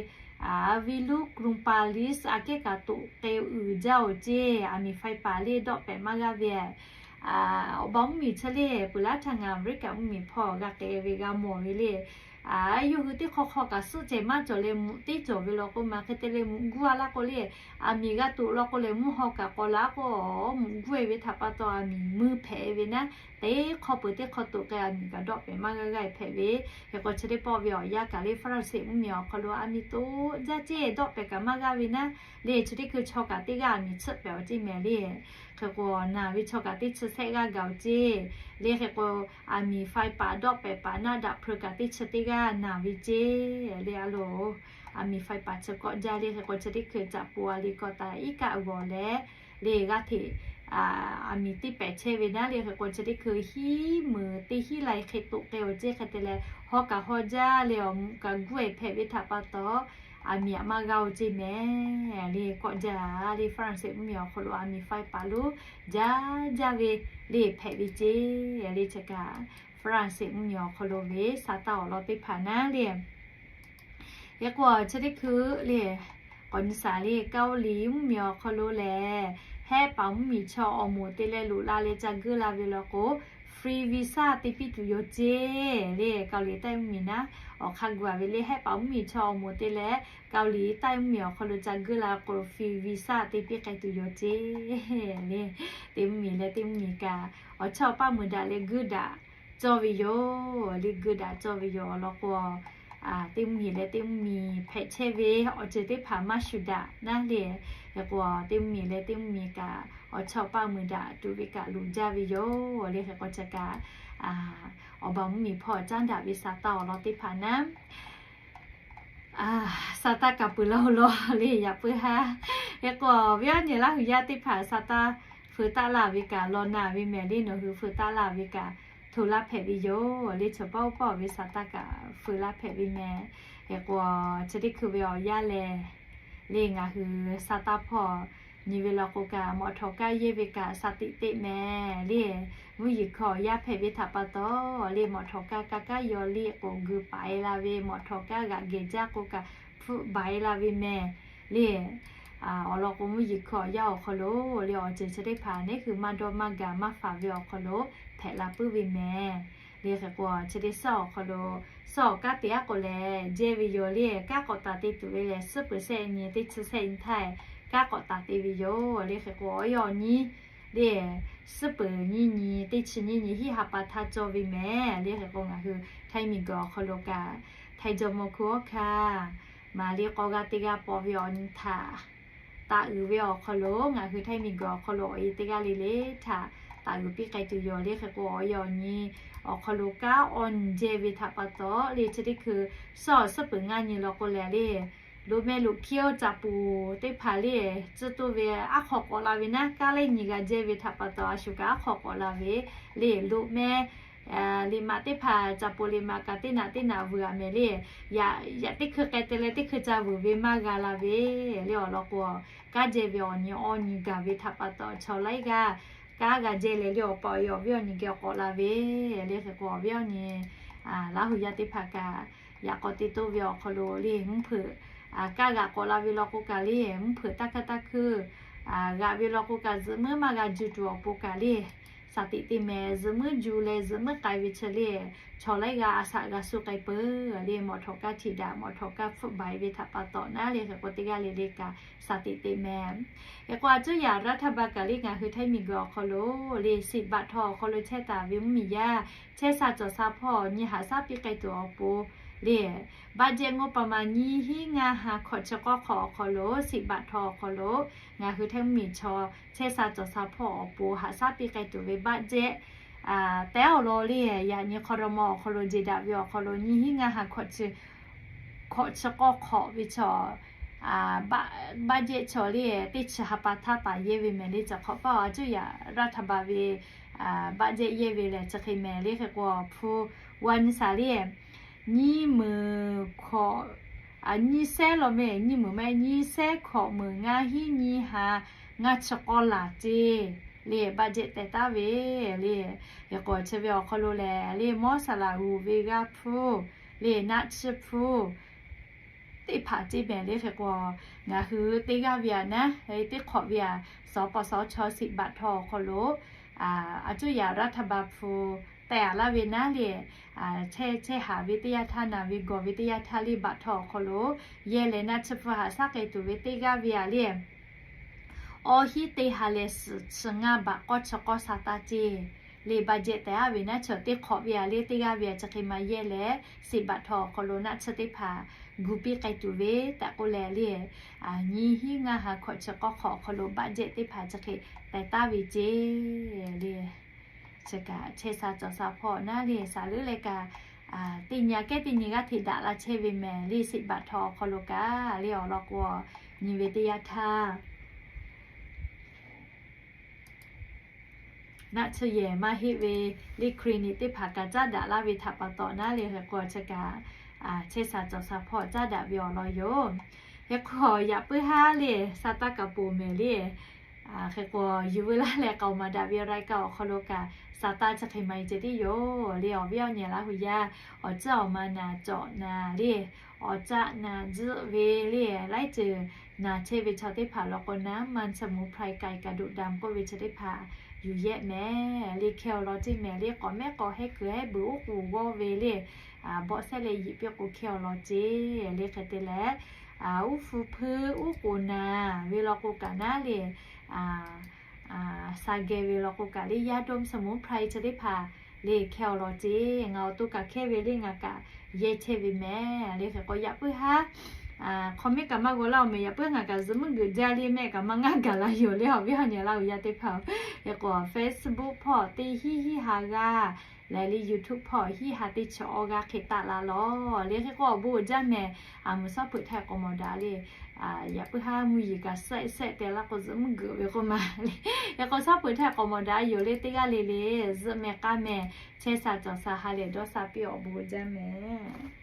Viluplupalis aꞈ kehˉ kaꞈ toꞈ k'ai uiˍ jaˇ oˬ ceˇ. Aˬ miˍ faiˉ paˍ le dawˆ pehꞈ maˇ g'aˇ ve awˬ ba mvuhˇmiˬ chi le, peuˬ laˇ htaˇ ngaˬ America mvuhˇmiˬ hpawˇ g'a k'ai ve g'a mawˬ ve le. Yawˇ hui teˇ hk'aw hk'aw kaꞈ suhˆ cehˬ maˇ cawˬ leh mvuhꞈ teˇ cawˬ ve law k'oˆ ma, hk'e te leh mvuhꞈ guˇ a laˇ k'o le, aˬ miˍ g'a toꞈ law k'o leh mvuhˇ haw kaꞈ k'aw laˇ k'o, mvuhꞈ guˇ e ve htaꞈ pa taw aˬ miˍ mui hpehꞈ ve naˉ, teˇ hk'aw peuˬ teˇ hk'aw toꞈ k'ai aˬ miˍ kaꞈ dawˆ pehꞈ maˇ g'a g'a e hpehꞈ ve. Hk'e k'o chi teˇ pawˆ ve awˬ yaˇ kaꞈ le Faraˍnseˍ mvuhˇmiˬ awˬ hk'aw lo aˬ miˍ toꞈ jaˇ ceˇ dawˆ pehꞈ kaꞈ maˇ g'aˇ ve naˉ le, chi teˇ hkui chaw kaꞈ teˇ g'aˇ aˬ miˍ tsuhˆ pehꞈ awˬ ceˇ meh le. Hk'e k'o naˬ ve chaw kaꞈ teˇ chi shehˆ g'aˇ gaˬ awˬ ceˇ le. Hk'e k'o aˬ miˍ faiˉ paˍ dawˆ pehꞈ paˍ naˆ daꞈ hpeu kaꞈ teˇ chi teˇ g'aˇ naˬ ve ceˇ le. A loˬ, aˬ miˍ faiˉ paˍ chi kawˆ jaˇ le. Hk'e k'o chi teˇ hkui caꞈ po a le kawꞈ taˍ iˉ kaˆ g'awˬ leh le g'aˇ hteꞈ aˬ miˍ teˇ pehˍ chehˇ ve naˉ le. Hk'e k'o chi teˇ hkui hiˉ meuˍ teˇ hiˉ lai hk'e toꞈ k'ai awˬ ceˇ. Hk'e te leh haw kaꞈ haw jaˇ leh awˬ mvuhꞈ kaꞈ guˇ e hpehꞈ ve htaꞈ pa taw aˬ miˍ aꞈ maˇ g'a awˬ ceˇ meh le. Kawˆ jaˇ le Faraˍnseˍ mvuhˇmiˬ awˬ hk'aw lo aˬ miˍ faiˉ paˍ lo jaˇ jaˇ ve le hpehꞈ ve ceˇ le. Chi kaꞈ Faraˍnseˍ mvuhˇmiˬ awˬ hk'aw lo ve sa taˇ awˬ lawn teˇ hpaˍ naˉ le. Hk'e k'o chi teˇ hkui le k'awꞈ nyi shaˍ le Kaoˍliˍ mvuhˇmiˬ awˬ hk'aw lo lehˬ, hehˆ paˍ mvuhˇmiˬ chaw awˬ moˍ te leh loꞈ la leh ca guˇ la ve law k'o, free visa te piˇ tuˬ yoˬ ceˇ le. Kaoˍliˍ taiˇ mvuhˇmiˬ naˉ awˬ hk'aˇ gu a ve le, hehˆ paˍ mvuhˇmiˬ chaw awˬ moˍ te leh Kaoˍliˍ taiˇ mvuhˇmiˬ awˬ hk'aw lo ca guˇ la k'o, free visa te piˇ k'ai tuˬ yoˬ ceˇ le. Teˇ mvuhˇmiˬ leh teˇ mvuhˇmiˬ kaꞈ awˬ chawˇ paˇ meuˍ daꞈ leh guˇ daꞈ cawˇ ve yoˬ le. Guˇ daꞈ cawˇ ve yoˬ awˬ lawn k'o, teˇ mvuhˇmiˬ leh teˇ mvuhˇmiˬ hpehꞈ chehˇ ve awˬ ceuˬ teˇ hpaˍ maˇ shuˍ daꞈ naˉ le. Hk'e k'o teˇ mvuhˇmiˬ leh teˇ mvuhˇmiˬ kaꞈ awˬ chawˇ paˇ meuˍ daꞈ tuˬ ve kaꞈ loˍ jaˇ ve yoˬ le. Hk'e k'o chi kaꞈ awˬ ba mvuhˇmiˬ hpawˇ caˉ daꞈ ve sa taˇ awˬ lawn teˇ hpaˍ naˉ sa taˇ kaꞈ peuˬ laˇ oˬ law le yaꞈ puiˉ haˉ. Hk'e k'o awˬ viˉ awˬ nyi Laˇ huˍ yaˇ teˇ hpaˍ sa taˇ feu taˆ laˇ ve kaꞈ law naˬ ve mehˍ le, nawˬ hui feu taˆ laˇ ve kaꞈ hto laˇ hpehꞈ ve yoˬ le. Chaw paˇ oˇ pawˆ ve sa taˇ kaꞈ feu laˇ hpehꞈ ve mehˍ. Hk'e k'o chi teˇ hkui ve awˬ yaˇ lehˬ le ngaˬ hui sa taˇ hpawˇ nyi ve law k'o kaꞈ mawꞈ htawˍ kaˇ yehˇ ve kaꞈ sa tiꞈ teꞈ mehˍ le. Mvuhˇ yeˬ hkui awˬ yaˇ hpehꞈ ve htaꞈ pa taw le mawꞈ htawˍ kaˇ kaˇ kaˇ yaw liˇ k'o geu paˍ e la ve, mawꞈ htawˍ kaˇ g'aꞈ geh jaˇ k'o kaꞈ hpfuhˆ baˬ e la ve mehˍ le. Awˬ lawn k'o mvuhˇ yeˬ hkui awˬ yaˇ awˬ hk'aw lo le awˬ ceuˬ chi teˇ hpaˍ neˉ hui maˇ dawˇ maˇ gaˬ maˇ faˍ ve awˬ hk'aw lo hpehꞈ la puiˉ ve mehˍ le. Hk'e k'o chi teˇ suhˉ awˬ hk'aw lo suhˉ awˬ kanˉ te aˉ k'o lehˬ jehˇ ve yoˬ le. Kanˉ k'awꞈ taˍ te tuˬ ve lehˬ suhˉ peuˬ shehˆ nyi teˇ chi shehˆ nyi htaˇ kanˉ k'awꞈ taˍ te ve yoˬ le. Hk'e k'o awˬ yaˇ awˬ nyi le suhˉ peuˬ nyi nyi teˇ chi nyi nyi hiˉ ha pa htaˇ cawˇ ve mehˍ le. Hk'e k'o ngaˬ hui Htaiˇ miˬguiˬ awˬ hk'aw lo kaꞈ Htaiˇ jawˇmawˇ hkui awˉ hkanˇ maˍ le k'awˇ g'aˇ teˇ g'aˇ paw ve awˬ nyi htaꞈ taˍ uiˍ ve awˬ hk'aw lo ngaˬ hui Htaiˇ miˬguiˬ awˬ hk'aw lo awˬ e teˇ g'aˇ le le htaꞈ taˍ uiˍ piˇ k'ai tuˬ yoˬ le. Hk'e k'o awˬ yaˇ awˬ nyi awˬ hk'aw lo kanˉ awˬ nyi jehˇ ve htaꞈ pa taw le chi teˇ hkui suhˉ awˬ suhˉ peuˬ ngaˇ nyi law k'o lehˬ le loꞈ meh loꞈ hkiˇ oˇ caꞈ puˍ teˇ hpaˍ le tcuhˇ toˇ ve aˉ hk'aw k'awꞈ la ve naˉ, kanˉ lehˬ nyi g'a jehˇ ve htaꞈ pa taw a shu kaꞈ aˉ hk'aw k'awꞈ la ve le loꞈ meh liꞈ maꞈ teˇ hpaˍ caꞈ puˍ liꞈ maꞈ kaꞈ teˇ naꞈ teˇ naꞈ vuiˬ a mehˍ le. Yaꞈ yaꞈ teˇ hkui k'ai te leh teˇ hkui ca vuiˬ ve maˇ g'a la ve le. Awˬ lawn k'o kanˉ jehˇ ve awˬ nyi awˬ nyi gaˬ ve htaꞈ pa taw chaw laiˉ g'aˇ kanˉ g'a jehˇ leh le awˬ pa awˬ yaˇ awˬ viˉ awˬ nyi geh k'awꞈ la ve le. Hk'e k'o awˬ viˉ awˬ nyi Laˇ huˍ yaˇ teˇ hpaˍ kaꞈ yaꞈ k'aw te toˇ ve awˬ hk'aw lo le mvuhˇ hpeuꞈ kanˉ g'aꞈ k'awꞈ la ve law k'o kaꞈ le mvuhˇ hpeuꞈ taˇ hkui taˇ hkui g'aꞈ ve law k'o kaꞈ zuhꞈ meuˇ maˇ g'a juˇ tuˬ awˬ pon kaꞈ le shaˍ tiꞈ te mehˍ. Zuhꞈ muiˉ ju leh zuhꞈ muiˉ k'ai ve chi le, chaw laiˉ g'aˇ a shaꞈ g'a suh k'ai peuˬ le. Mawꞈ htawꞈ kaˇ htiꞈ daꞈ, mawꞈ htawꞈ kaˇ hpfuhˆ baiˍ ve htaꞈ pa taw naˉ le, hk'e k'o teˇ g'aˇ le le kaꞈ shaˍ tiꞈ te mehˍ. Hk'e k'o a cuˉ yaꞈ รัฐบาล kaꞈ le ngaˬ hui Htaiˇ miˬguiˬ awˬ hk'aw lo le, สิบบาท awˬ hk'aw lo chehˇ taˍ ve mvuhˇmiˬ yaˇ chehˇ sha cawˬ sha hpawˇ nyi haꞈ shaˉ piˇ k'ai tuˬ awˬ pon le, budget งบประมาณ nyiˇ hinˉ ngaˇ ha hkawꞈ chi k'awˇ hk'awꞈ awˬ hk'aw lo สิบบาท awˬ hk'aw lo ngaˬ hui Htaiˇ mvuhˇmiˬ chaw chehˇ sha cawˬ sha hpawˇ awˬ pon haꞈ shaˉ piˇ k'ai tuˬ ve budget tehˉ awˬ lawn le, yaꞈ nyi ครม. awˬ hk'aw lo jeˬ daꞈ ve awˬ hk'aw lo nyi hinˉ ngaˇ ha hkawꞈ chi k'awˇ hk'awꞈ ve chaw budget chaw le, teˇ chi ha pa htaˇ taˍ yehˇ ve mehˍ le. Chi hk'awꞈ paˇ a cuˉ yaꞈ รัฐบาล ve budget yehˇ ve lehˬ chi hk'e mehˍ le. Hk'e k'o hpu g'a nyi shaˍ le, nyiˇ meunˍ hkawꞈ, nyiˇ shehˉ law mehˍ, nyiˇ meunˍ maˇ heˆ, nyiˇ shehˉ hkawꞈ meunˍ ngaˇ hinˉ nyiˇ ha ngaˇ chi k'awˇ laˬ ceˇ le, budget teh taˉ ve le. Hk'e k'o chi ve awˬ hk'aw lo lehˬ le, mawˇ saˍ laꞈ g'uˬ ve g'aˇ hpu le, naˆ tsuhˇ hpu teˇ hpaˍ ceˇ mehˍ le. Hk'e k'o ngaˬ hui teˇ g'aˇ ve aꞈ naˉ, teˇ hk'awꞈ ve aꞈ, สปสช. สิบบาท awˬ hk'aw lo a cuˉ yaꞈ รัฐบาล hpu tehꞈ a laˇ ve naˉ le, chehˇ chehˇ haˍ ve teˇ yanˇ htaˇ, naˬ ve gawˬ ve teˇ yanˇ htaˇ le, บาท awˬ hk'aw lo yehˇ leh naˆ tsuhˇ hpu haꞈ shaˉ k'ai tuˬ ve teˇ g'aˇ ve aꞈ le, awˇ hinˉ teˇ ha leh suhˍ chi ngaˇ baꞈ k'awˇ chi k'awˇ sha taˇ ceˇ le, budget tehꞈ a ve naˉ chi teˇ hk'awꞈ ve aꞈ le, teˇ g'aˇ ve aꞈ chi hk'e ma yehˇ leh สิบบาท awˬ hk'aw lo naˆ tsuhˇ teˇ hpaˍ gu piˇ k'ai tuˬ ve tehꞈ k'oˆ leh le, nyiˇ hinˉ ngaˇ ha hkawꞈ chi k'awˇ hk'awꞈ awˬ hk'aw lo budget teˇ hpaˍ chi hk'e teh taˉ ve ceˇ le. Chi kaꞈ chehˇ sha cawˬ sha hpawˇ naˉ le, shaˍ leuˉ leh kaꞈ teˇ nyi aꞈ kehˉ teˇ nyi g'aˇ hteꞈ daꞈ la chehˇ ve mehˍ le. สิบบาท awˬ hk'aw lo kaꞈ le awˬ lawn k'o, nyi ve teˇ yanˇ htaˇ naˆ tsuhˇ yehˬ maˇ heˆ ve le, คลินิก teˇ hpaˍ kaꞈ caˉ daꞈ laˇ ve htaꞈ pa taw naˉ le. Hk'e k'o chi kaꞈ chehˇ sha cawˬ sha hpawˇ caˉ daꞈ ve awˬ lawn yoˬ. Hk'e k'o yaꞈ puiˉ haˉ le, sha taˇ kaꞈ poˬ mehˍ le. Hk'e k'o yuˬ veu laˇ leh k'aoˍ maˍ daꞈ ve รายการ awˬ hk'aw lo kaꞈ sha taˇ chi hk'e ma e ceh tiˉ yoˬ le. Awˬ viˉ awˬ nyi laˇ hui yaˇ, awˬ ciˉ awˬ ma naˍ cawꞈ naˍ le, awˬ caˆ naˍ tzuhˆ ve le, laiˉ ceuˬ naˍ chehˇ ve chaw teˇ hpaˍ law k'o naˉ, มันสมุนไพร ไก่กระดูกดำ k'oˆ ve chi teˇ hpaˍ yuˬ yehˆ mehˍ le. Hkeh awˬ lawn ceˇ mehˍ le, k'awꞈ mehˉ k'awꞈ hehˉ kuiˬ hehˉ beuꞈ uˉ k'oˍ g'awˇ ve le, bawˆ sehˉ leh yiꞈ piˇ k'o hkeh awˬ lawn ceˇ le. Hk'e te leh uˉ hpu hpeuˇ uˉ k'oˍ naˍ ve law k'o kaꞈ naˉ le, sha geh ve law k'o kaꞈ le, ยาดมสมุนไพร chi teˇ hpaˍ le hkeh awˬ lawn ceˇ. Ngaˬ awˬ to kaꞈ hkehˇ ve le, ngaˬ kaꞈ yehˇ chehˇ ve mehˍ le. Hk'e k'o yaꞈ puiˉ haˉ comment kaꞈ maˇ g'aw laˇ-oˬ mehˍ. Yaꞈ puiˉ ngaˬ kaꞈ zuhꞈ muiˉ geuꞈ jaˇ le, mehˆ kaꞈ maˇ ngaˇ gaˬ la yoˬ le, awˬ viˉ awˬ nyi laˇ hui yaˇ teˇ hpaˍ-oˬ. Hk'e k'o Facebook hpawˇ teˇ hinˉ hinˉ ha g'aˇ leh le, YouTube hpawˇ hinˉ ha teˇ chi awˇ g'aˇ hk'e taˆ la lawˬ le. Hk'e k'o awˬ bon uiˍ jaˇ mehˍ. A mvuhˬ shawˉ peuˬ htaˇ k'awꞈ mawˬ daꞈ le. Yaꞈ puiˉ haˉ mvuhˇ yeˬ kaꞈ shehˆ shehˆ te laˇ k'o zuhꞈ muiˉ geuꞈ ve k'oˆ ma le. Hk'e k'o shawˉ peuˬ htaˇ k'awꞈ mawˬ daꞈ yoˬ le. Teˇ g'aˇ le le zuhꞈ mehˍ k'aˇ mehˍ, chehˇ sha cawˬ sha ha lehˬ dawˇ sha piˇ, awˬ bon uiˍ jaˇ mehˍ.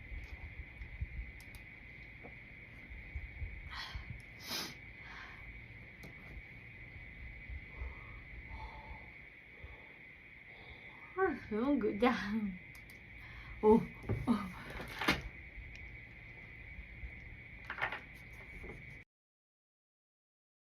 Geuꞈ jaˇ. Oˬ,